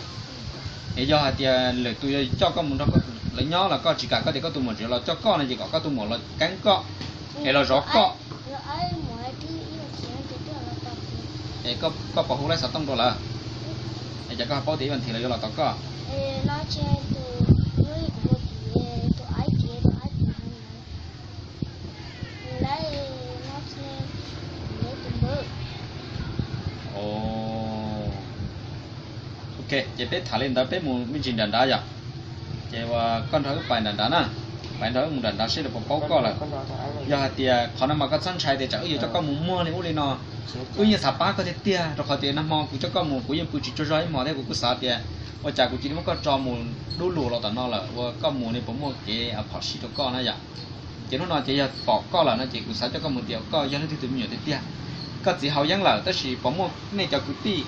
Es yog hais tias lwm tus yuav coj koj mus nrog lawv nyob los koj tsis kam koj tias koj tus muam tseem los coj koj no ces kom koj tus muam los keeb koj es los zov koj. Es koj puas hu laib xov tooj rau lawv? Es cas koj ho paub tias ib vas thiv lawv yuav los tos koj? Ok, ces peb tham li ntawd peb mus me ntsis nram nrad yom. Ces uas koj nrog wb pais nram nrad na, pais nrog wb mus nram nrad seb lawv puas paub koj lawm. Yog hais tias qhov no mas koj txhob ntshai tias tsam wb yuav coj koj mus muag li ub li no. Wb yeej xav pab koj tiag tiag rau qhov tias nag hmo kuv coj koj mus kuv yeej pw tsis tsaug zog ib hmos thiab kuv kuj xav tias ua cas kuv cia li muab koj tso mus dub lug los tom no lawm uas koj mus ne puas muaj kev phom sij rau koj na yom. Ces hnub no ces yog pom koj lawm no ces kuv xav coj koj mus tias koj yog leej twg tus me nyuam tiag tiag. Koj txiv haus yeeb lawm tab sis puas muaj nej cov kwv tij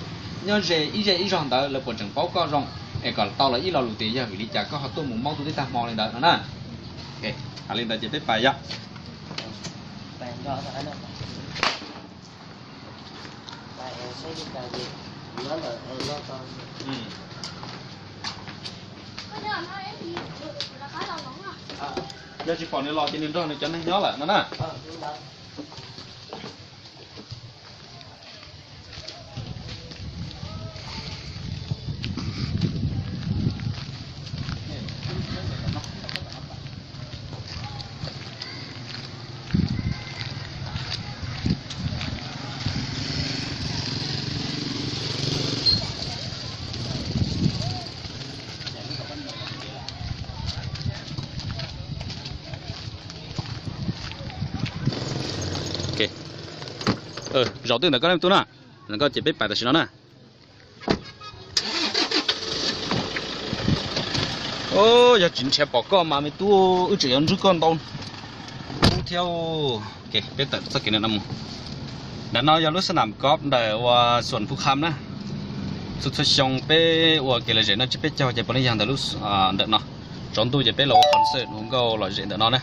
nyob ze ib zej ib zog ntawd lawv puas tseem paub koj zoo es kom tau lawv ib lo lus tias yog vim li cas koj ho tuaj mus maub tub teb tag hmo li ntawd no na. Hais li ntawd ces peb pais yom. Yog tsis pom nws los ces nws nrog nws cov neeg nyob lawm no na. Zaum twg ntawm koj leej tub na, koj ces peb pais tam sim no na. Yog tsis nrhiav pom koj mas me tub wb tseem yuav nrwb koj ntau ub thiab. Peb tawm txoj kev no mus. Ntawm no yog lub xab nam kov ntawm uas Xuam Phu Kham na. Txhua txhua xyoo peb ua kev lom zem no tsis peb caug ces puav leej yog ntawm lub, ntawm no. Tsaus ntuj ces peb los ua concert hu nkauj lom zem ntawm no na.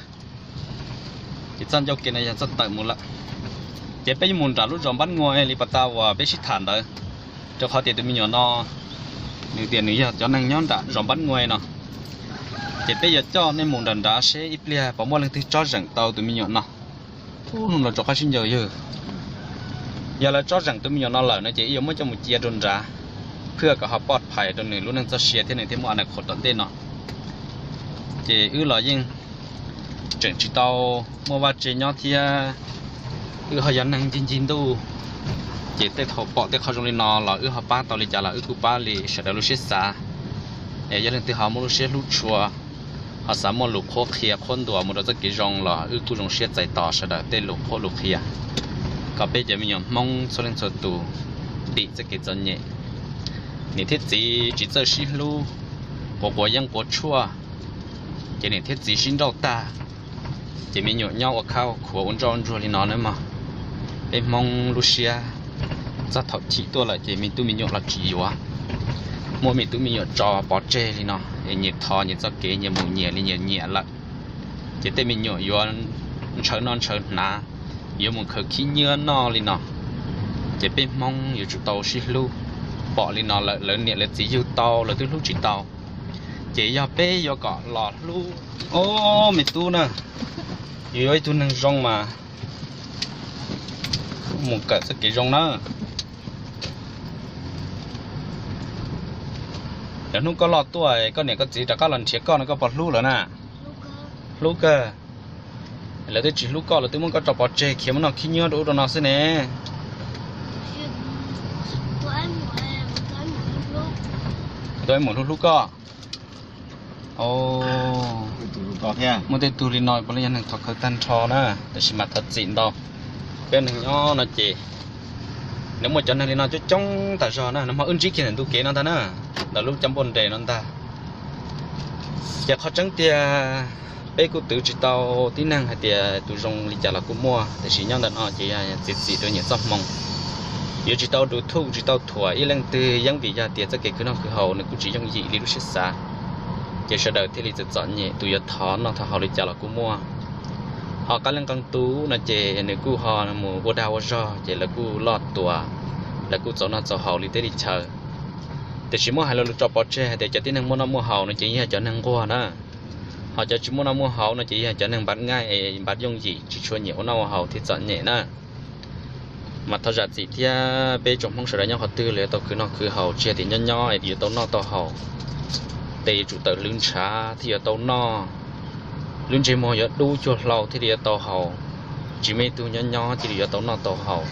Ces txoj ncauj ke no yog txoj tawm mus lawm. Ces peb yuav mus nram lub zos Npab Nguai li pas tas uas peb sib tham ntawd, rau qhov tias tus me nyuam no nws tias nws yog cov neeg nyob nram zos Npab Nguai no. Ces peb yuav coj nej mus nram nrad seb ib pliag puas muaj leej twg tsob zeem tau tus me nyuam no. Hnub no rov qab sib ncaws yawg. Yog lawv tsob zeem tus me nyuam no lawm no ces wb yuav muab coj mus cia rau nrad, phwj kom ho pov phais rau nws lub neej txoj sia thiab nws thiaj muaj a na khos tom ntej no. Ces wb los yeej tseem tsis tau muaj vaj tse nyob thiab, wb ho yog neeg ncig ncig ntuj, ces tej thaum pom tej qhov zoo li no los wb ho pab tau li cas los wb kuj pab li sawv daws lub siab xav. Es yog leej twg ho muaj lub siab hlub tshua, ho xav muaj lus qhuab qhia qhuab ntuas mus rau txoj kev zoo los wb kuj zoo siab txais tos sawv daws tej lus qhuab lus qhia, kom peb cov me nyuam Hmoob txhua leej txhua tus dim txoj kev txom nyem. Niam thiab txiv tsis txawj sib hlub, quav quav yeeb quav tshuaj, Ces niam thiab txiv sib nrauj tag, ces me nyuam nyob ua khab ua khuav ua ntsoj ntsuag li no na mog. Peb Hmoob lub siab, txog thaum chim tuaj lawm ces me tub me nyuam los tsis yuav. Muab me tub me nyuam tso pov tseg li no, es nyias thov nyias txoj kev, nyias mus nyias li nyias nyiam lawm. Ces tej me nyuam yuav ntshaw noj ntshaw hnav, yuav mus khaws khib nyiab noj li no. Ces peb Hmoob yuav tsum tau sib hlub. Pom li no lawm lawv niam lawv txiv yug tau lawv twb hlub tsis tau. Ces yog peb yuav kom los hlub, o, me tub na, yuav yuav ib tug neeg zoo mas mus kawm txoj kev zoo na. Lawv hnub koj loj tuaj koj niam koj txiv rov qab los nrhiav koj no koj puas hlub lawv na? Hlub kawg. Lawv twb tsis hlub koj, lawv twb muab koj tso pov tseg khiav mus noj khib nyiab rau ub rau no xwb ne. Tau ib mus hlub hlub koj. Muaj tej tug li no puav leej yog neeg thov khawv tag nrho na, tab sis mas thov txim ntau. Peb neeg nyob no ces nws muaj cov neeg li no coob coob tas zog na, nws mas wb ntsib kiag ntawm ntu kev no ntag na, ntawm lub cov npauj nres no ntag. Ces qhov tseeb tiag peb kuj twv tsis tau tib neeg hais tias tus zoo li cas los kuj muaj, tiam sis nyob ntawm no ces yog txiav txim rau nyias txoj hmoo. Yuav tsis tau du thuj tsis tau thuam ib leej twg yeeb vim yog tias txoj kev khwv noj khwv haus nws kuj tsis yooj yim li lub siab xav. Ces sawv daws thiaj li txawm txom nyem, tus yuav thov noj thov haus li cas los kuj muaj. Ho qab leej qee tus no ces nws kuj ho mus ua dag ua zog ces lawv kuj loj tuas, lawv kuj txaus noj txaus haus li teb li chaw. Tiam sis muab hais lo lus tso pov tseg hais tias cov tib neeg muaj noj muaj haus no ces yog cov neeg nquag na. Ho cov tsis muaj noj muaj haus no ces yog cov neeg npam ngaij es npam yooj yim tsis tshua nyiam ua noj ua haus thiab txom nyem na. Mas thov zam txim thiab peb tsoom Hmoob sawv daws nyob qhov twg los yuav tau khwv noj khwv haus, tsis yog tias nyob nyob es yuav tau noj tau haus. Tes yuav tsum tawm hlwv ntshav thiaj yuav tau noj, lub ntsej muag yuav dub cuag hlau thiaj li yuav tau haus, tsis muaj ib tug nyob nyob cia li yuav tau noj tau haus.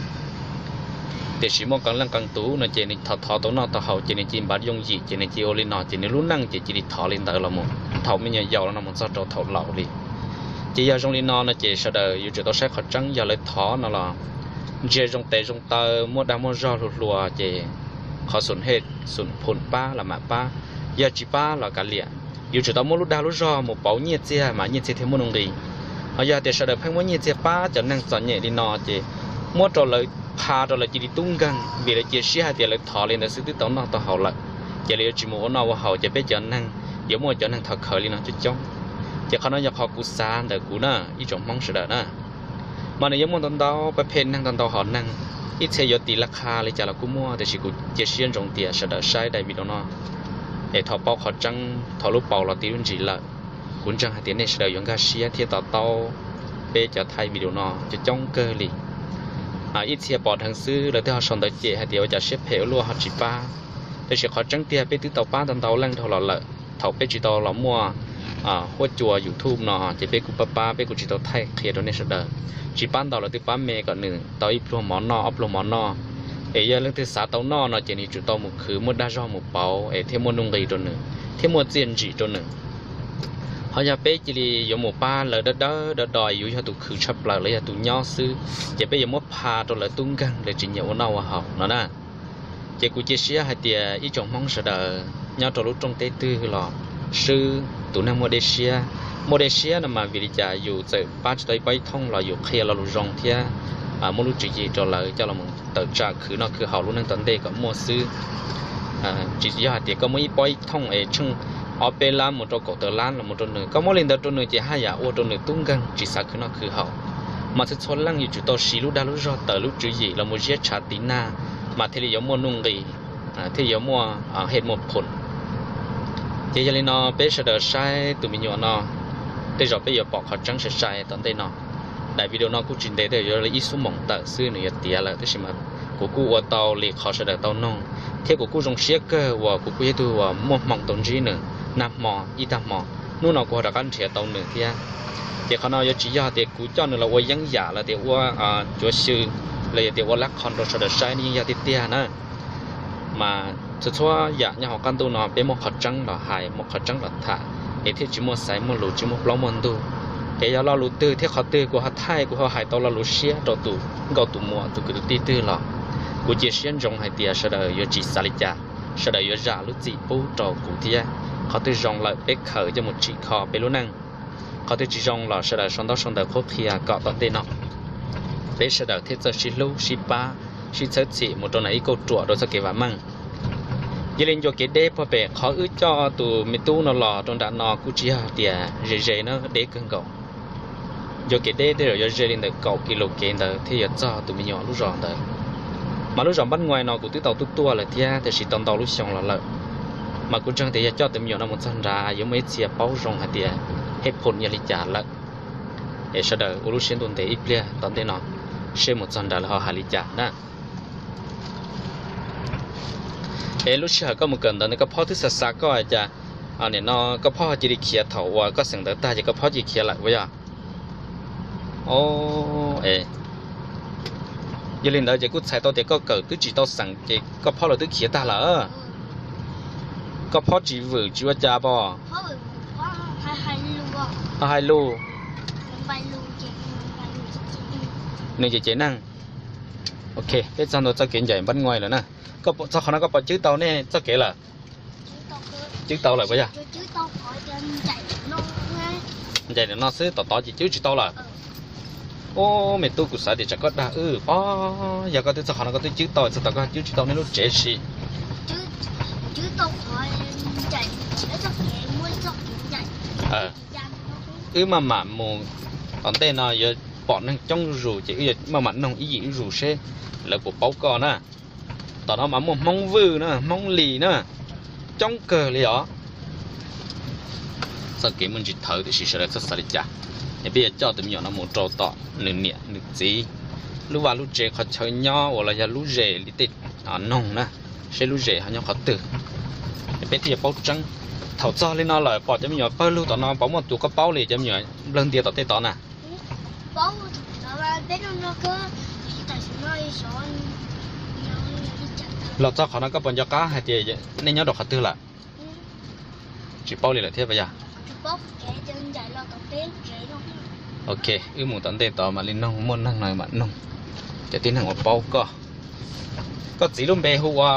Tiam sis muaj qee leej qee tus no ces nws thov thov tau noj tau haus ces nws cia li npam yooj yim ces nws cia li ua li no ces nws lub neej ces cia li thov li ntawd los mus thaum me nyuam yaus los no mus txog rau thaum laus li. Ces yog zoo li no no ces sawv daws yuav tsum tau saib qhov tseeb, yog lawv thov no los ntsia zoo tes zoo taw muaj dag muaj zog hluas hluas ces qhov xum hej xum phum pab los mam pab, yog tsis pab los kav liam. Yuav tsum tau muab lub dag lub zog mus pauv nyiaj txiag mas nyiaj txiag thiaj muaj nuj nqis. Ho yog tias sawv daws pheej muab nyiaj txiag pab cov neeg txom nyem li no ces muab rau lawv, pha rau lawv cia li tub nkeeg vim lawv cia siab hais tias lawv thov li ntawd xwb twb tau noj tau haus lawm, ces lawv yuav tsis mus ua noj ua haus ces peb cov neeg yuav muaj cov neeg thov khawv li no coob coob. Ces qhov no yog qhov kuv xav ntawm kuv na, ib tsoom Hmoob sawv daws na. Mas nws yuav muaj ntau ntau pab phem neeg ntau ntau hom neeg, ib txhia yuav tis laj qha li cas los kuj muaj, tiam sis kuv cia siab ntsoov tias sawv daws saib daim video no es thov paub qhov tseeb, thov lub paus los tis lub ntsis lawm. Kuv ntseeg hais tias nej sawv daws yuav nkag siab thiab to taub peb cov thaij video no coob coob kawg li. Ib txhia pom dheev xwb lawv twb ho sau ntawv cem hais tias ua cas siab phem ua luaj ho tsis pab. Tiam sis qhov tseeb tiag peb twb tau pab ntau ntau leej dhau los lawm. Thaum peb tsis tau los muaj huab cua YouTube no ces peb kuj pab pab, peb kuj tsis tau thaij qhia rau nej sawv daws. Tsis pab ntau los twb pab me kom nws tau ib pluag mov noj ob pluag mov noj. Es yog leej twg xav tau noj no ces nws tsum tau mus khwv muaj dag zog mus pauv es thiaj muaj nuj nqis rau nws thiab muaj txiaj ntsim rau nws. Ho yog peb cia li yuav mus pab lawv dawb dawb do do yus yog tus khwv tshaj plaws los yog tus nyob xwb, ces peb yuav muab pha rau lawv tub nkeeg lawv tsis nyiam ua noj ua haus no na. Ces kuv cia siab hais tias ib tsoom Hmoob sawv daws nyob rau lub rooj teb twg los swb tus neeg muaj dej siab. Muaj dej siab no mas vim li cas yus txawm pab tsis tau ib pob ib thooj los yus qhia lo lus zoo thiab muaj lub tswv yim rau lawv coj los tawm tsam khwv noj khwv haus lub neej tom ntej kom muaj xwb. Tsis yog hais tias koj muab ib pob ib thooj es tsheej ob peb lab mus rau kaum tawm lab los mus rau nws, koj muab li ntawd rau nws ces haj yam ua rau nws tub nkeeg tsis xav khwv noj khwv haus. Mas txhua txhua leej yuav tsum tau siv lub dag lub zog tawm lub tswv yim los mus ziab tshav tiv nag mas thiaj li yuav muaj nuj nqis, thiaj yuav muaj hej muaj phum. Ces yog li no peb sawv daws saib tus me nyuam no, tej zaum peb yuav pom qhov tseeb sai sai tom ntej no. Daim video no kuj tsis ntev, tej yuav li ib xuab moos tawm xwb nws yuav tiav lawm, tab sis mas kuv kuj ua tau li qhov sawv daws tau noog, thiab kuv kuj zoo siab kawg uas kuv kuj yog ib tug uas muaj hmoo tau ntsib nws nag hmo ib tag hmo. Hnub no kuv ho rov qab nrhiav tau nws thiab. Ces qhov no yuav tsis yog tias kuv coj nws los ua yeeb yam los tias ua cuav xyw los yog tias ua lab qho rau sawv daws saib, yeej yog tiag tiag na. Mas txhua txhua yam nyob hauv qab ntuj no peb muaj qhov tseeb los hais, muaj qhov tseeb los tham, es thiaj tsis muaj xaiv muaj lus, tsis muaj plaub muaj ntug. Ces yog lo lus twg thiab qhov twg kuv ho thaij, kuv ho hais tau lo lus siab rau tus nkauj tus muam tus kwv tus tij twg los kuv cia siab ntsoov hais tias sawv daws yuav tsis xav li cas, sawv daws yuav zam lub txim pub rau kuv thiab. Qhov twg zoo lawm peb khaws coj mus tsim kho peb lub neej. Qhov twg tsis zoo los sawv daws sau ntaub sau ntawv qhuab qhia kom tom ntej no peb sawv daws thiaj txawj sib hlub sib pab, sib txhawb txhim mus rau nram ib kauj ruam rau txoj kev vam meej. Yog li ncua kev deb puag pem qhov wb coj tus me tub no los rau nram no kuj tsis yog tias ze ze na, deb kawg nkaus. Ncua kev deb tej zaum yuav ze li ntawm kaum kis lus kev ntawd thiaj yuav txog tus me nyuam lub zos ntawd. Mas lub zos Npab Nguais no kuv twb tau tuaj tuaj lawm thiab, tiam sis tau ntau lub xyoo los lawm. Mas kuv ntseeg tias yog coj tus me nyuam no mus txog nrad yuav muaj ib txhia paub zoo hais tias hej phum yog li cas lawm. Es sawv daws ua lub siab ntuj ntev ib pliag tom ntej no seb mus txog nrad lawv ho hais li cas na. Es lub sij hawm koj mus kawm ntawv ntawd koj phob twb xav xav koj hais tias nim no koj phob cia li khiav thaum uas koj xeem ntawv tag ces koj phob cia li khiav lawm puas yog? Yog li ntawd ces kuj txhais tau tias koj kawm twb tsis tau xeem ces koj phob los twb khiav tag lawm. Koj phob tsis vwm tsis ua cas pom? Ho hais lus, nws ces cev neeg. Ok, peb txog ntua txoj kev ncaim Npab Nguais lawm na. Koj txog qhov no koj pom cwb tau nej txoj kev lawm? Cwb tau lawm puas yog? Ncaim no xwb, tom tod ces cwb tsis tau lawm. Ub, me tub, kuv xav tias tsam koj dag wb pob, yog koj twb txog qhov no koj twb cwb tau, txog tom koj cwb tsis tau nej lub tsev si. Wb maj mam mus, tom ntej no yuav pom neeg coob zus ces wb yuav maj mam noog ib yim ib zus seb lawv puas paub koj na. Tom no mas muaj Hmoob Vwj na, Hmoob Lis na, coob kawg li os. Txoj kev muaj ntsis thawv tiam sis sawv daws txhob xav li cas. Es peb yuav coj tus me nyuam no mus rau tom nws niam nws txiv lub vaj lub tsev qhov chaw nyob uas los yog lub zes li tej noog na, seb lub zes ho nyob qhov twg, peb thiaj yuav paub tseeb. Thaum txog li no lawm pom cov me nyuam pawg lug tom no, pom muaj tus koj paub li cov me nyuam nplawg ntias tom tej tod na? Los txog qhov no koj puas nco qab hais tias nej nyob rau qhov twg lawm? Tsis paub li lawm thiab puas yog? Ok, wb mus tom ntej tod mam li noog, muaj neeg no mam noog cov tib neeg uas paub koj. Koj txiv lub npe hu ua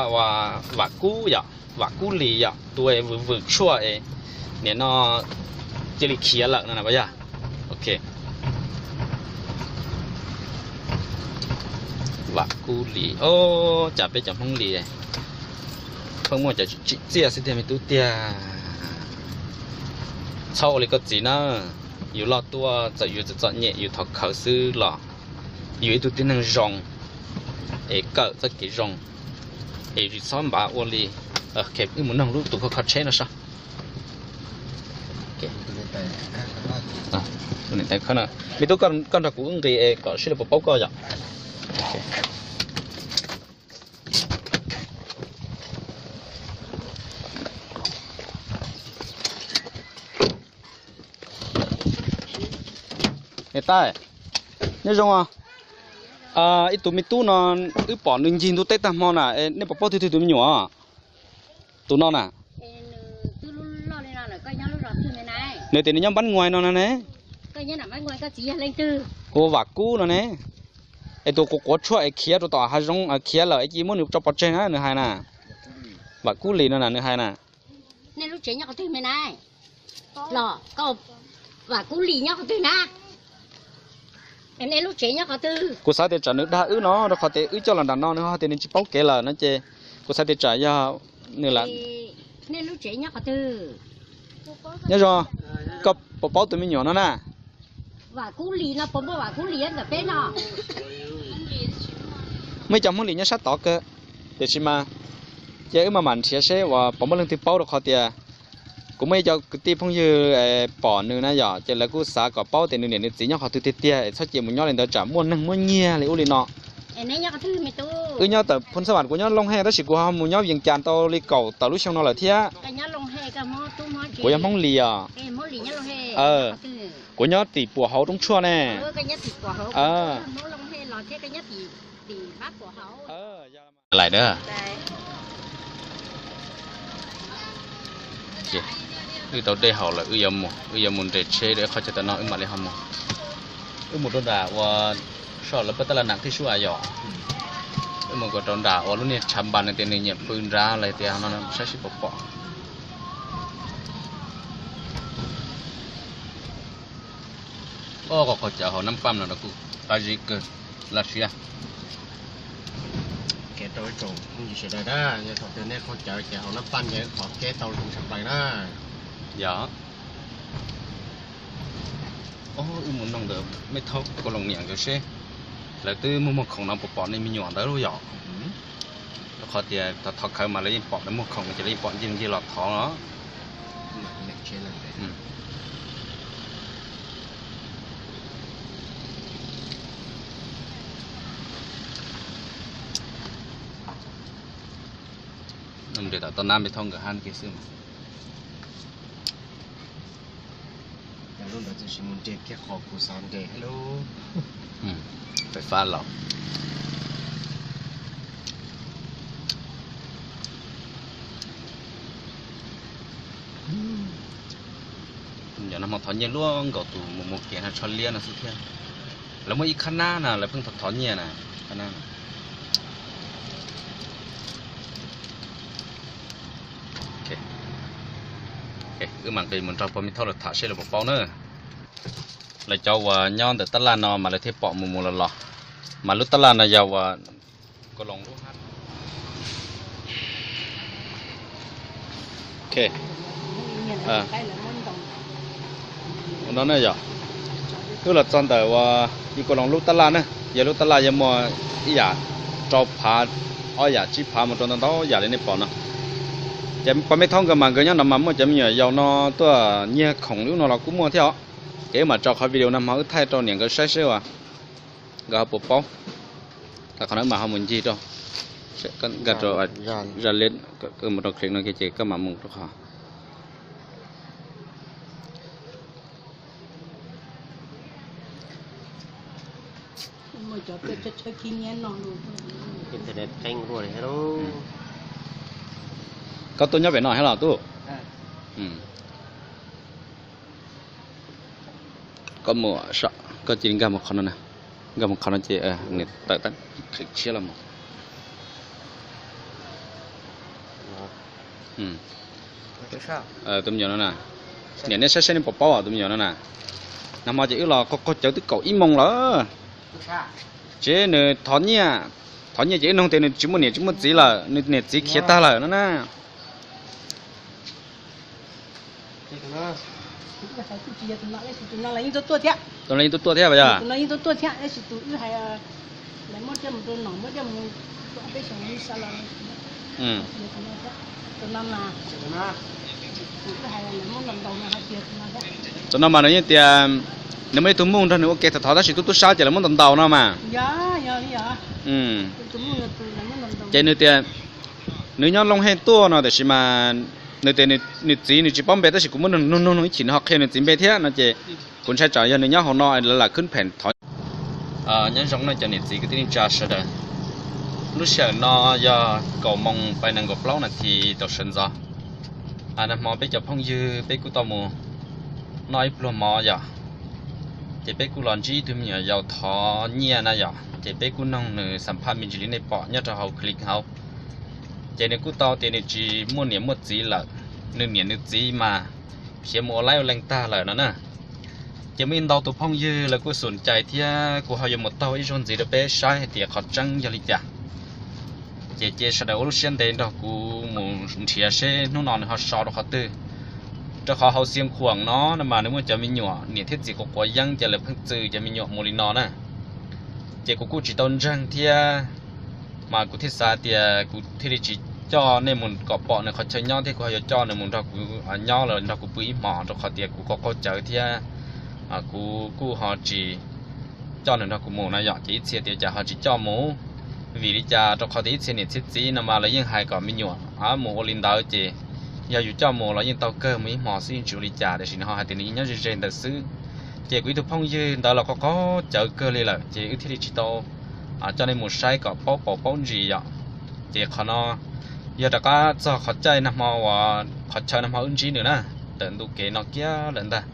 Vam Kub yom, Vam Kub Lis yom, tus vwm vwm tshuaj es nim no cia li khiav lawm no na puas yog? Ok. Vam Kub Lis, o, cas peb cov Hmoob Lis pheej muaj cov tsim txiaj xwb tiag me tub tiag. Txhob ua li koj txiv na, yus loj tuaj txawm yus txawm txom nyem yus thov khawv xwb los yus ib tug tib neeg zoo es kawm txoj kev zoo es tsis txhob npav ua li. Wb mus noog lub tus kho kho tsheb no so. Me tub, koj nrog kuv wb nqis es kom sib li puas paub koj yom. Niam tais, nyob zoo os. Ib tug me tub no wb pom nws ncig ntuj teb tag hmo na, nej puas paub twg twg tus me nyuam? Tus no na. Nws tias nws nyob Npab Nguais no no ne. Hu Vam Kub no ne. Es tus quav quav tshuaj es khiav rau tom hav zoov khiav lawm es cia muab nws tso pov tseg na nws hais na. Vam Kub Lis no na nws hais na. Nej lub tsev nyob qhov twg me na? Los, Vam Kub Lis nyob qhov twg na? Nej lub tsev nyob qhov twg? Kuv xav tias tsam nws dag wb no rau qhov tias wb coj los nram no nws ho tias nws tsis paub kev lawm no ces kuv xav tias tsam yog nws lam. Nej lub tsev nyob qhov twg? Nyob zoo, koj puas paub tus me nyuam no na? Vam Kub Lis no puas muaj Vam Kub Lis ntawm peb no? Muaj ib co Hmoob Lis nyob sab tod kawg, tiam sis mas cia wb maj mam nrhiav seb uas puas muaj leej twg paub rau qhov tias kuv muaj ib co kwv tij phooj ywg pom nws na yom, ces lawv kuj xav kom paub tias nws niam nws txiv nyob qhov twg tiag tiag es txhob cia mus nyob li ntawd tsam muaj neeg muab nyiag li ub li no. Wb nyob tawm Phoos Xas Vam, kuv nyob Looj Hej tab sis kuv ho mus nyob Vias Cas tau li kaum tawm lub xyoo no lawm thiab. Kuv yog Hmoob Lis os. Kuv nyob tim Puas Hauv Roob Tshuaj ne. Lais a. Wb tau dej haus lawm, wb yuav mus nres tsheb rau qhov chaw tom no wb mam li ho mus. Wb mus rau nram uas soj lawv pab tab la nam tij sub a yom. Wb mus kom rau nram uas lub niag tshav npas nws tias nws nyiam pw nrad los tias no saib seb puas pom. Ob qhov qaug cawv hauv Nab Paj no kuj qab zib kawg, laj siab. Kev rau ib tsoom phooj ywg sawv daws na, yog thaum twg nej qaug cawv ces hauv Nab Paj ces qhov kev tau zoo tshaj plaws na. Yog. Wb mus noog ntawm Mej Thaub Kab Loos niam nkawd seb lawv twb muaj muag khoom no puas pom nej me nyuam ntawd lauj yom. Rau qhov tias thov khawv mas lawv yeej pom lawv muag khoom ces lawv yeej pom ncig ncig los thov os. Nres tom toj nab Mej Thaub nkawd hab kiag xwb mas. Lub ntawd tsis mus nres kiag qhov kuv xav nres lub fais fab los. Yog nag hmo thov nyiaj luaj nkaus tus mus mus kev no tsho liab no xwb thiab. Lawv muaj ib khab nab na lawv pheej thov thov nyiaj na. Khab nab. Wb mam nqis mus nrog pog Mej Thaub lawv tham seb lawv puas paub na. Lawv cov uas nyob ntawm tab laj no mas lawv thiaj pom mus mus los los. Mas lub tab laj no yog uas Kab Loos lub hab. No na yog, wb los txog ntawm uas Kab Loos lub tab laj na, yog lub tab laj yog muaj ib yam rau phav, ob yam tsib phav mus rau ntau ntau yam li nej pom no. Ces pog Mej Thaub nkawd mas nkawd nyob no mas muaj cov me nyuam yaus no tuaj nyiag khoom li ub no los kuj muaj thiab os. Ces wb mam tso qhov video no hmo wb thaij rau niam nkawd saib seb uas nkawd ho puas paub. Qhov no wb mam ho mus ncig rau, nkag rau, zaj leb, mus rau clip no ces koj mam mus rau qhov Koj tuaj nyob pem no thiab los tub? Koj mus, koj cia li nkag mus qhov no, nkag mus qhov no ces nws tawm tab qhwv tshiab los mus. Tus me nyuam no na, niam nej saib saib nej puas paub tus me nyuam no na. Nag hmo ces wb los qaug qaug cawv twb kaum ib moos lawm. Ces nws thov nyiaj, thov nyiaj ces wb nug tias nws tsis muaj niam tsis muaj txiv lawm, nws niam txiv khiav tag lawm no na. Tus no yeej tuaj tuaj thiab, tus no yeej tuaj tuaj thiab. Tus no mas nws yeej tias nws muaj ib tug muj nrog nws ua ke thov thov tab sis tub tub sab ces lawv muab ntaus ntaus no mas. Ces nws tias nws nyob Looj Hej tuaj no tiam sis mas nws tias nws txiv nws tsis paub npe tab sis kuv muab nug nug nug ib chim nws ho qhia nws txiv npe thiab no ces kuv ntshai tsam yog nws nyob hauv no lawv lam khwb phem thov. Nyob zoo no cov niam txiv kwv tij neej tsa sawv daws. Lub sij hawm no yog kaum moos pais nees nkaum plaub nas this tau sawv ntxov. Nag hmo peb cov phooj ywg peb kuj tau mus noj ib pluag mov yom, ces peb kuj los ntsib ib tug me nyuam yaus thov nyiaj na yom, ces peb kuj noog nws xam phaj me ntsis li nej pom nyob rau hauv clip hauv. Ces nws kuj tau tias nws tsis muaj niam muaj txiv lawm, nws niam nws txiv mas khiav mus ua laib ua leej tag lawm no na. Ces muaj ib ntau tus phooj ywg lawv kuj xum cai thiab kuj ho yuav mus taug ib zaug ntxiv rau peb saib hais tias qhov tseeb yog li cas. Ces cia sawv daws ua lub siab ntev nrog kuv mus nrhiav seb hnub no nws ho so rau qhov twg. Rau qhov hauv Xiav Khuam no no mas nws muaj cov me nyuam niam thiab txiv quav quav yeeb ces lawv pheej txwm cov me nyuam mus li no na. Ces kuv kuj tsis tau ntseeg thiab, mas kuv thiaj xav tias kuv thiaj li tsis coj nej mus kom pom nws qhov chaw nyob thiab kuv ho yuav coj nws mus nrog kuv nyob los nrog kuv pw ib hmos rau qhov tias kuv qaug qaug cawv thiab kuv kuj ho tsis coj nws nrog kuv mus no yom, ces ib txhia tias cas ho tsis coj mus. Vim li cas? Rau qhov tias ib txhia niam txhia txiv no mas lawv yeej hais kom me nyuam mus ua li ntawd ces yog yus coj mus los yeej tau kawg mus ib hmos xwb yeej tsis ua li cas, tiam sis nws ho hais tias nws yeej nyob ze ze ntawd xwb. Ces kuv ib tug phooj ywg ntawd los qaug qaug cawv kawg li lawm ces wb thiaj li tsis tau coj nej mus saib kom paub paus paub ntsis yom. Ces qhov no yog rov qab txog qhov caij nag hmo uas qhov chaw nag hmo wb ntsib nws na, ntawm ntu kev no kiag lawm ntag.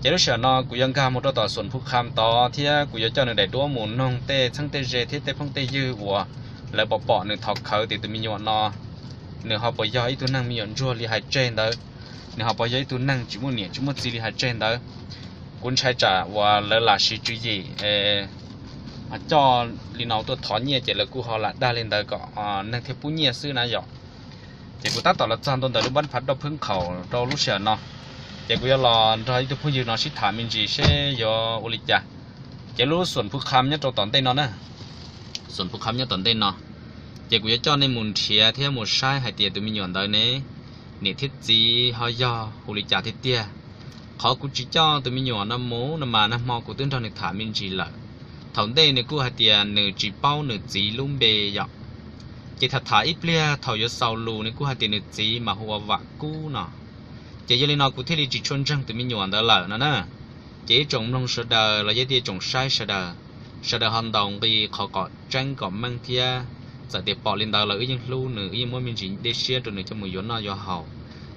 Ces lub sij hawm no kuv yuav nkag mus rau tom Xuam Phu Kham tod thiab kuv yuav coj nws daim duab mus noog tej txheeb tej ze thiab tej phooj tej ywg uas lawv pom pom nws thov khawv tias tus me nyuam no nws ho puas yog ib tug neeg me nyuam ntsuag li hais tseg ntawd, nws ho puas yog ib tug neeg tsis muaj niam tsis muaj txiv li hais tseg ntawd. Kuv ntshai tsam uas lawv lam siv tswv yim coj li no tuaj thov nyiaj ces lawv kuj ho lam dag li ntawd kom neeg thiaj pub nyiaj xwb na yom. Ces kuv tab tom los txog ntua ntawm lub npab phav roj phwb nkhaus rau lub sij hawm no, ces kuv yuav los nrog ib tug phooj ywg no sib tham me ntsis seb yuav ua li cas. Ces lub xuam phu kham nyob rau tom ntej no na, xuam phu kham nyob tom ntej no, ces kuv yuav coj nej mus nrhiav thiab mus saib hais tias tus me nyuam ntawd ne, niam thiab txiv ho yog hu li cas tiag tiag. Qhov kuv tsis coj tus me nyuam no mus no mas nag hmo kuv twb nrog nws tham me ntsis lawm. Thaum ntej nws kuj hais tias nws tsis paub nws txiv lub npe yom. Ces tham tham ib pliag thaum yuav xaus lus nws kuj hais tias nws txiv mas hu ua Vam Kub no. Ces yog li no kuv thiaj li tsis tshua ntseeg tus me nyuam ntawd lawm no na. Ces ib tsoom mloog sawv daws los yog tias tsoom saib sawv daws, sawv daws ho ntaus nqi qhov kom tseeb kom meej thiab. Txawm tias pom li ntawd los wb yeej hlub nws, wb yeej muab me ntsis dej siab rau nws coj mus yuav noj yuav haus.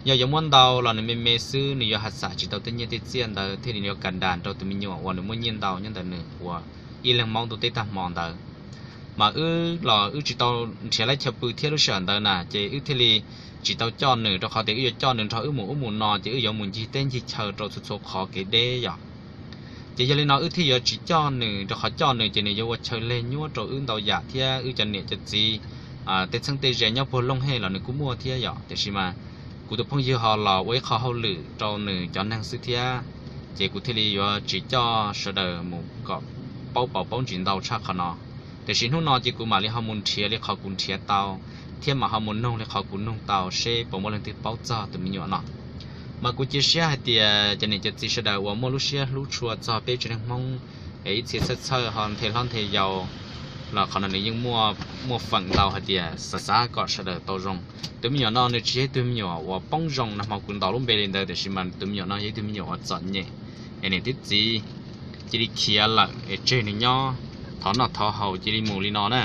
Yog yuav muab ntau los nws me me xwb, nws yuav ha xam tsis tau tej nyiaj tej txiaj ntawd thiaj li yuav kas das rau tus me nyuam uas nws muaj nyiaj ntau nyob ntawm nws uas ib leeg maub ntuj teb tag hmo ntawd. Mas wb los wb tsis tau nrhiav lab chaw pw thiab lub sij hawm ntawd na ces wb thiaj li tsis tau coj nws, rau qhov tias wb yuav coj nws nrog wb mus ub mus no ces wb yuav mus ncig teb ncig chaw rau txhua txhua qhov kev deb yom. Ces yog li no wb thiaj yuav tsis coj nws, rau qhov coj nws ces nws yuav ua chaw leg nyuaj rau wb ntau yam thiab wb cov niam cov txiv tej txheeb tej ze nyob puag Looj Hej los nws kuj muaj thiab yom. Tiam sis mas kuv tus phooj ywg ho los ua ib qho hauj lwm rau nws cov neeg xwb thiab, ces kuv thiaj li yuav tsis coj sawv daws mus kom paub paus paub ntsis ntau tshaj qhov no. Tiam sis hnub no ces kuv mam li ho mus nrhiav li qhov kuv nrhiav tau, thiab mam ho mus nug li qhov kuv nug tau seb puas muaj leej twg paub txog tus me nyuam no. Mas kuv cia siab hais tias cov niam cov txiv sawv daws uas muaj lub siab hlub tshua txog peb tsev neeg Hmoob es ib txhia txhawj txhawj ho nthe hlob nthe yau los qhov no nws yeej muaj feem ntau hais tias xav xav kom sawv daws tau zoo. Tus me nyuam no nws tsis yog ib tug me nyuam uas poob zoo nag hmo kuv ntaus lub npe li ntawd, tiam sis mas tus me nyuam no yog ib tug me nyuam uas txom nyem es niam thiab txiv cia li khiav lawm es tseg nws nyob thov noj thov haus cia li mus li no na.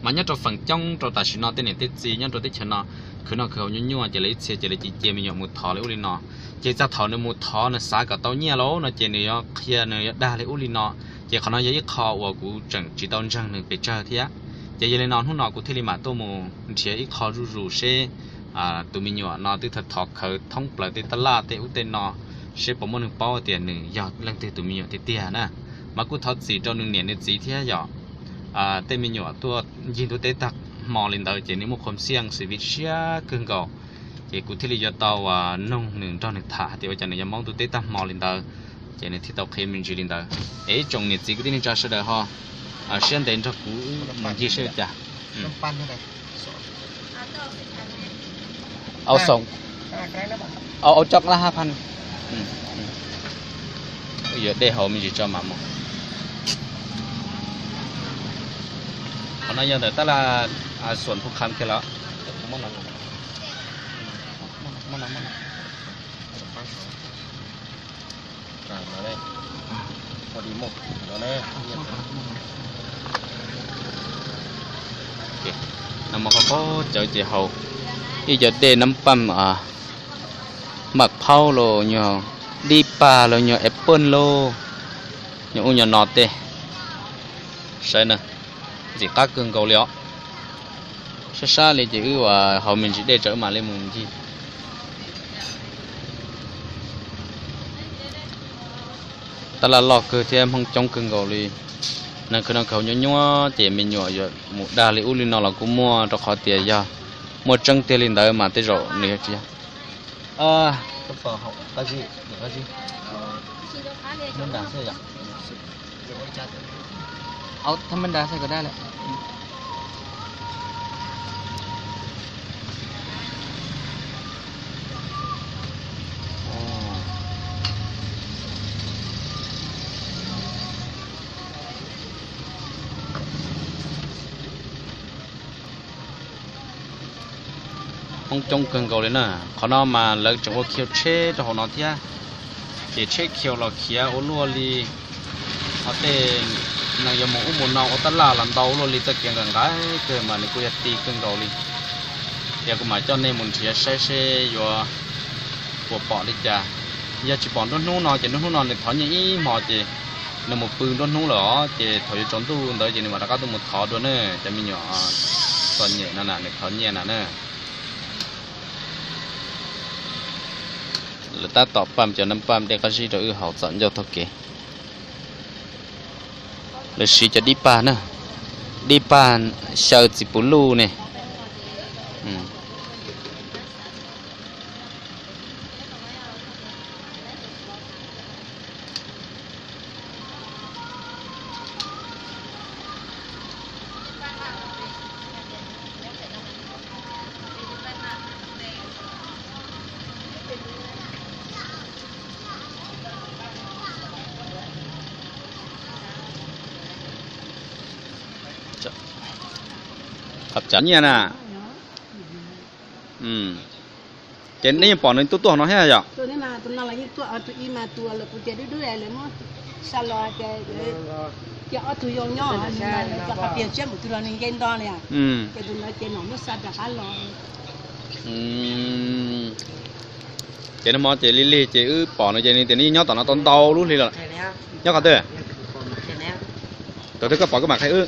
Mas nyob rau feem coob rau tam sim no tej niam tej txiv nyob rau teb chaws no khwv noj khwv haus nyuaj nyuaj ces lawv ib txhia ces lawv cia cia me nyuam mus thov li ub li no. Ces txog thaum nws mus thov nws xav kom tau nyiaj lauj no ces nws yuav qhia nws yuav dag li ub li no. Ces qhov no yog ib qho uas kuv tseem tsis tau ntseeg nws pes tsawg thiab. Ces yog li no hnub no kuv thiaj li mam tuaj mus nrhiav ib qho zuj zus seb tus me nyuam no twb thov khawv thoob plaws tej tab laj tej ub tej no, seb puas muaj neeg paub tias nws yog leej twg tus me nyuam tiag tiag na. Mas kuj thov txim rau nws niam nws txiv thiab yom. Tej me nyuam tuaj ncig ntuj teb tag hmo li ntawd ces nws muaj khuam xiaj xis vib siab kawg nkaus. Ces kuv thiaj li yuav tau nug nws nrog nws tham hais tias ua cas nws yuav maub ntuj teb tag hmo li ntawd, ces nws thiaj tau qhia me ntsis li ntawd. Es ib tsoom niam txiv kwv tij neej tsa sawv daws ho siab ntev nrog kuv mus ncig seb ua cas. Au, au coj laj hab phan. Yuav dej haus me ntsis tso mam mus. Qhov no yog ntawm tab laj Xuam Phu Kham kiag los. Nag hmo qhov qhov cawv ces haus ib co dej nab paj, maj phaub los nyuag dib pag los nyuag apple los nyuag ub nyuag no tej. Saib na, ntxim qab kawg nkaus li os. Sab sab li ces wb haus me ntsis dej tso wb mam li mus ncig. Tab laj loj kawg thiab Hmoob coob kawg nkaus li. Neeg khwv noj khwv haus nyuaj nyuaj ces me nyuam yuav mus dag li ub li no los kuj muaj, rau qhov tias yog muaj tseeb tiag li ntawd mas tej zaum nws yuav tsis yog. Hmoob coob kawg nkaus li na. Qhov no mas lawv tseem ua khiu tsheb rau hauv no thiab. Ces tsheb khiu los khiav ua luaj li. Ho tej neeg yuav mus ub mus no ua tab laj los ntau ua luaj li, txoj kev nqaim nqaim kawg mas nws kuj yog ti kawg nkaus li. Yog kuv mam coj nej mus nrhiav saib seb yuav puas pom li cas. Yog tsis pom nruab hnub no ces nruab hnub no nws thov nyiaj ib hmo ces nws mus pw nruab hnub lawm os, ces thaum yuav tsaus ntuj ntawd ces nws mam rov qab tuaj mus thov dua na. Cov me nyuam txom nyem no na nws thov nyiaj na na. Lawv tab tom pam cov nab pam dej qab zib rau wb haus txom ncauj taug kev. Lawv siv cov dib pag na, dib pag xyaw txiv puv luj ne. Qhov tsav nyiaj na. Ces nej yeej pom nws tuaj tuaj hauv no thiab yom? Ces nag hmo ces lig lig ces wb pom no ces nws tias nws yeej nyob tom no tau ntau lub hli lawm. Nyob qhov twg? Thaum twg koj pom koj mam qhia wb.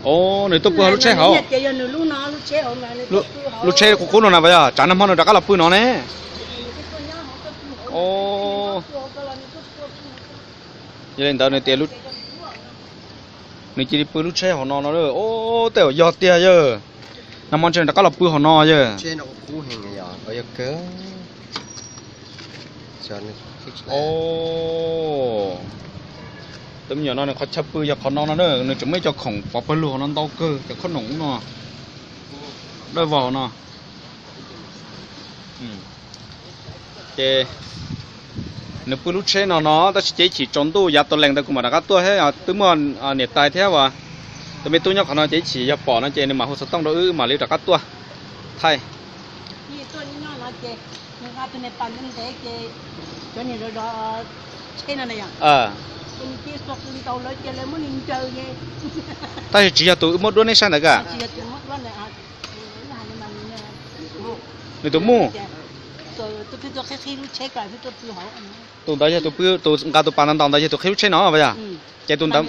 Os, nws tuaj pw hauv lub tsheb hauv. Lub tsheb qub qub no na, yog tsam nag hmo nws rov qab los pw no ne. Yog li ntawd nws tias nws cia li pw lub tsheb hauv no no. Os, tej zaum yog tiag yawg. Nag hmo ntshe nws rov qab los pw hauv no yawg. Tus me nyuam no nws qhov chaw pw yog qhov no no na, nws tseem muaj ib co khoom pov pawg lug hauv no ntau kawg, cov khob noom no, dawj vog no. Ces nws pw lub tsheb no no tab sis ces ib chim tsaus ntuj yav tau lees ntawd kuv mam rov qab tuaj thiab, twb muaj niam tais thiab uas tus me tub nyob qhov no ces ib chim yog pom no ces nws mam hu xov tooj rau wb mam li rov qab tuaj thaij. Tab sis tsis yog tus wb muab duab neb saib ntawd ka. Nws tus muj. Tus ntawd yog tus nqa tus pas ntau ntau ntawd yog tus qhib lub tsheb no puas yog? Ces tus ntawd.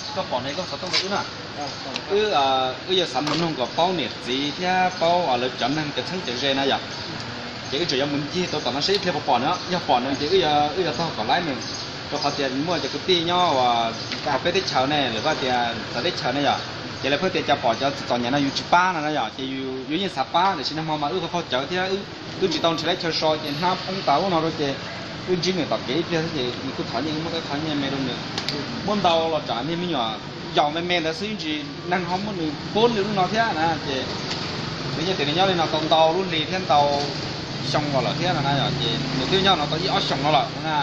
Koj pom ne koj xov tooj rau wb na. Wb, wb yuav xav mus noog kom paub niam txiv thiab paub lawv cov neeg cov txheeb cov ze na yom. Ces wb tseem yuav mus ncig tau tom no seb ib pliag puas pom nws, yog pom nws ces wb yuav tau kom laib nws. Rau qhov tias muaj cov kwv tij nyob uas hauv peb teb chaws ne, lawv kuj tias txawv teb chaws ne yom, ces lawv pheej tias cas pom cov txom nyem no yus tsis pab no na yom, ces yus yeej xav pab tiam sis nag hmo mas wb qhov qhov cawv thiab wb tsis tau nrhiav lawv chaw so ces hnab poob tas ub no rau ces wb ntsib nws tom kev ib pliag xwb ces nws kuj thov nyiaj, wb muab qhov nyiaj me rau nws. Muab ntau los tsam niag me nyuam yaus me me ntawd xwb, ib ntsis neeg ho muab nws pub li lub no thiab na ces nws yeej tias nws nyob li no tau ntau lub hli thiab ntau xyoo los lawm thiab no na yom, ces nws twb nyob no tau ib ob xyoos no lawm na.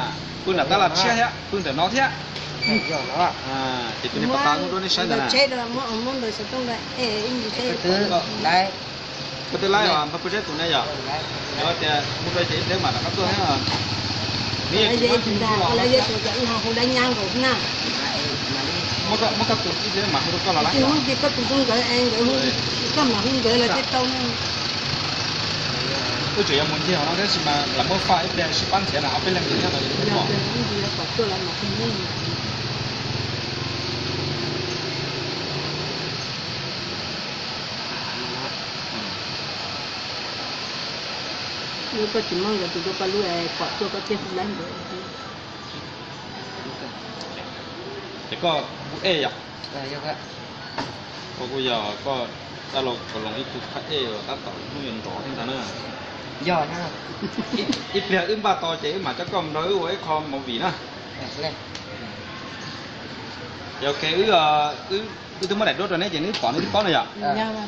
Pw nram tab laj tshiab thiab pw ntawm no thiab. Ces tus niag pog tas muab rau nej saib ntawd na. Koj twb laib npawg Pub Zeb tus ne yom? Yog tias mus rau ces ib pliag mam rov qab tuaj thiab. Muab koj tus ib pliag mam hu rau koj los lawm. Wb tseem yuav mus ncig hauv no tab sis mas lam muab faj ib pliag sib pab nrhiav na, ob peb leeg nyob no pom. Koj tsis muab nkawd tus rau koj lub es pom tuaj koj thiaj hu laib nkawd. Ces koj hu ej yom? Koj kuj yog koj dab laug Kaus Loos ib tug phab ej uas tab tom hnub yuav nrov thiab ntag na. Ib pliag wb npaj tau ces wb mam coj koj mus nrog wb ua ib qho movie na. Ces ok, wb twb muab daim duab rau neb ces neb pom neb twb paub na yom.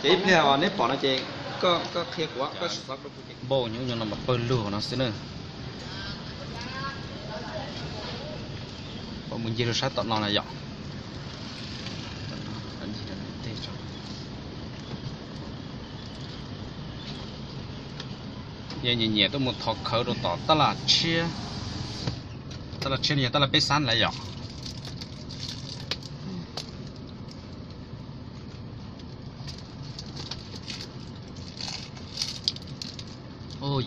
Ces ib pliag neb pom no ces koj qhia kuv, koj sim xov rau kuv. Npauj nyob no mas pawg lug no xwb na. Pom mus ncig rau sab tom no na yom. Yog nyiam nyiam tuaj mus thov khawv rau tom tab laj tshiab. Tab laj tshiab no yog tab laj peb xab lawm yom.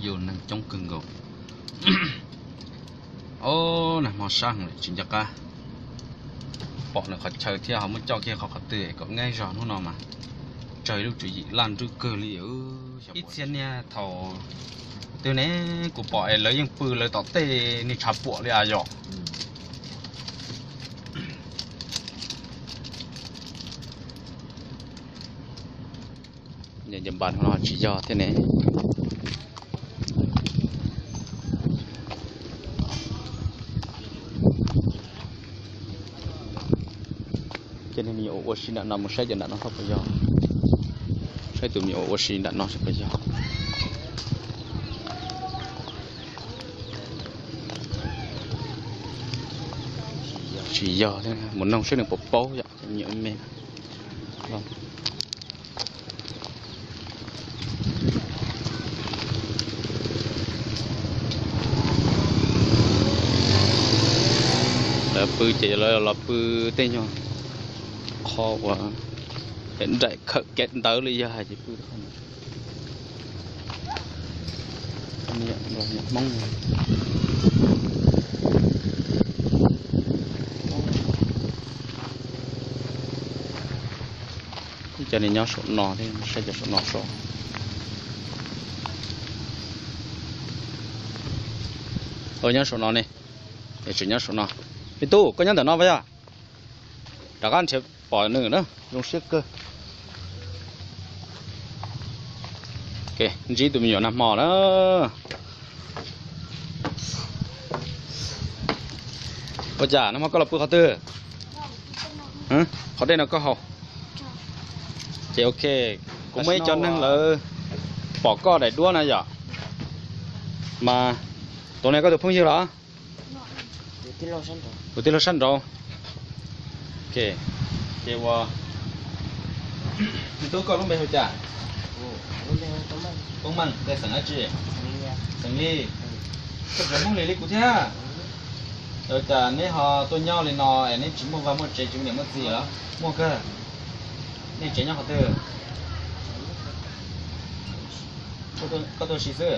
Yus neeg coob kawg nkaus. Ob, nag hmo sab heev tsis nco qab pom nws qhov chaw thiab ho muab coj kiag qhov qhov twg kom nqaij zog hnub no mas tsawg lub tswv yim laj nruj kawg li. Ib txhia niag thaum twg ne kuv pom es lawv yeej pw lawv tom tej niag tshav puam li as yom. Npas no tsis yog thiab ne. Ces nej me nyuam ua si nram no mus saib cov nram no puas yog. Saib tus me nyuam ua si nram no puas yog. Tsis yog thiab, mus noog saib nws puas paub yom, me nyuam me. Lawv pw ces lawv los pw tej nyuag qho uas nraim khawm kev ntawd li yog hais tias pw Hmoob. Cov niag nyob saum no thiab, saib cov saum no so. Nyob saum no ne, tseem nyob saum no. Me tub, koj nyob ntawm no puas yog? Rov qab nrhiav pom nws na, zoo siab kawg. Ntsib tus me nyuam nag hmo na. Ua cas nag hmo koj los pw qhov twg? Qhov dej no koj haus. Ces ok, kuv muaj ib co neeg lawv pom koj daim duab na yom. Mas tus no koj tus phooj ywg los? Tus tij laug sab nraud. Ces ua, me tub koj lub npe hu cas? Tub Meej, tej xeem dab tsi? Xeem Lis. Koj tseem Hmoob Lis li kuv thiab. Ua cas neb ho tuaj nyob li no es neb tsis muaj vaj muaj tsev tsis muaj niam muaj txiv los? Muaj kawg. Nej tsev nyob qhov twg? Koj tuaj ua si xwb.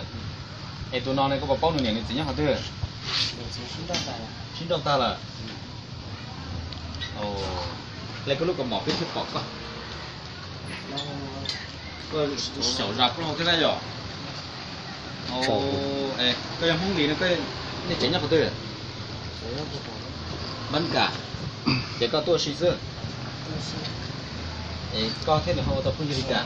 Es tus no ne koj puas paub nws niam nws txiv nyob qhov twg? Sib nrauj tag lawm. Hle koj lub kaus mom peb thiaj pom koj. Koj xyaum zas plaub hau thiab na yom? Koj yog Hmoob Lis no, nej tsev nyob qhov twg? Npab Kam. Ces koj tuaj ua si xwb. Es koj thiab nws ho ua tau phooj ywg li cas?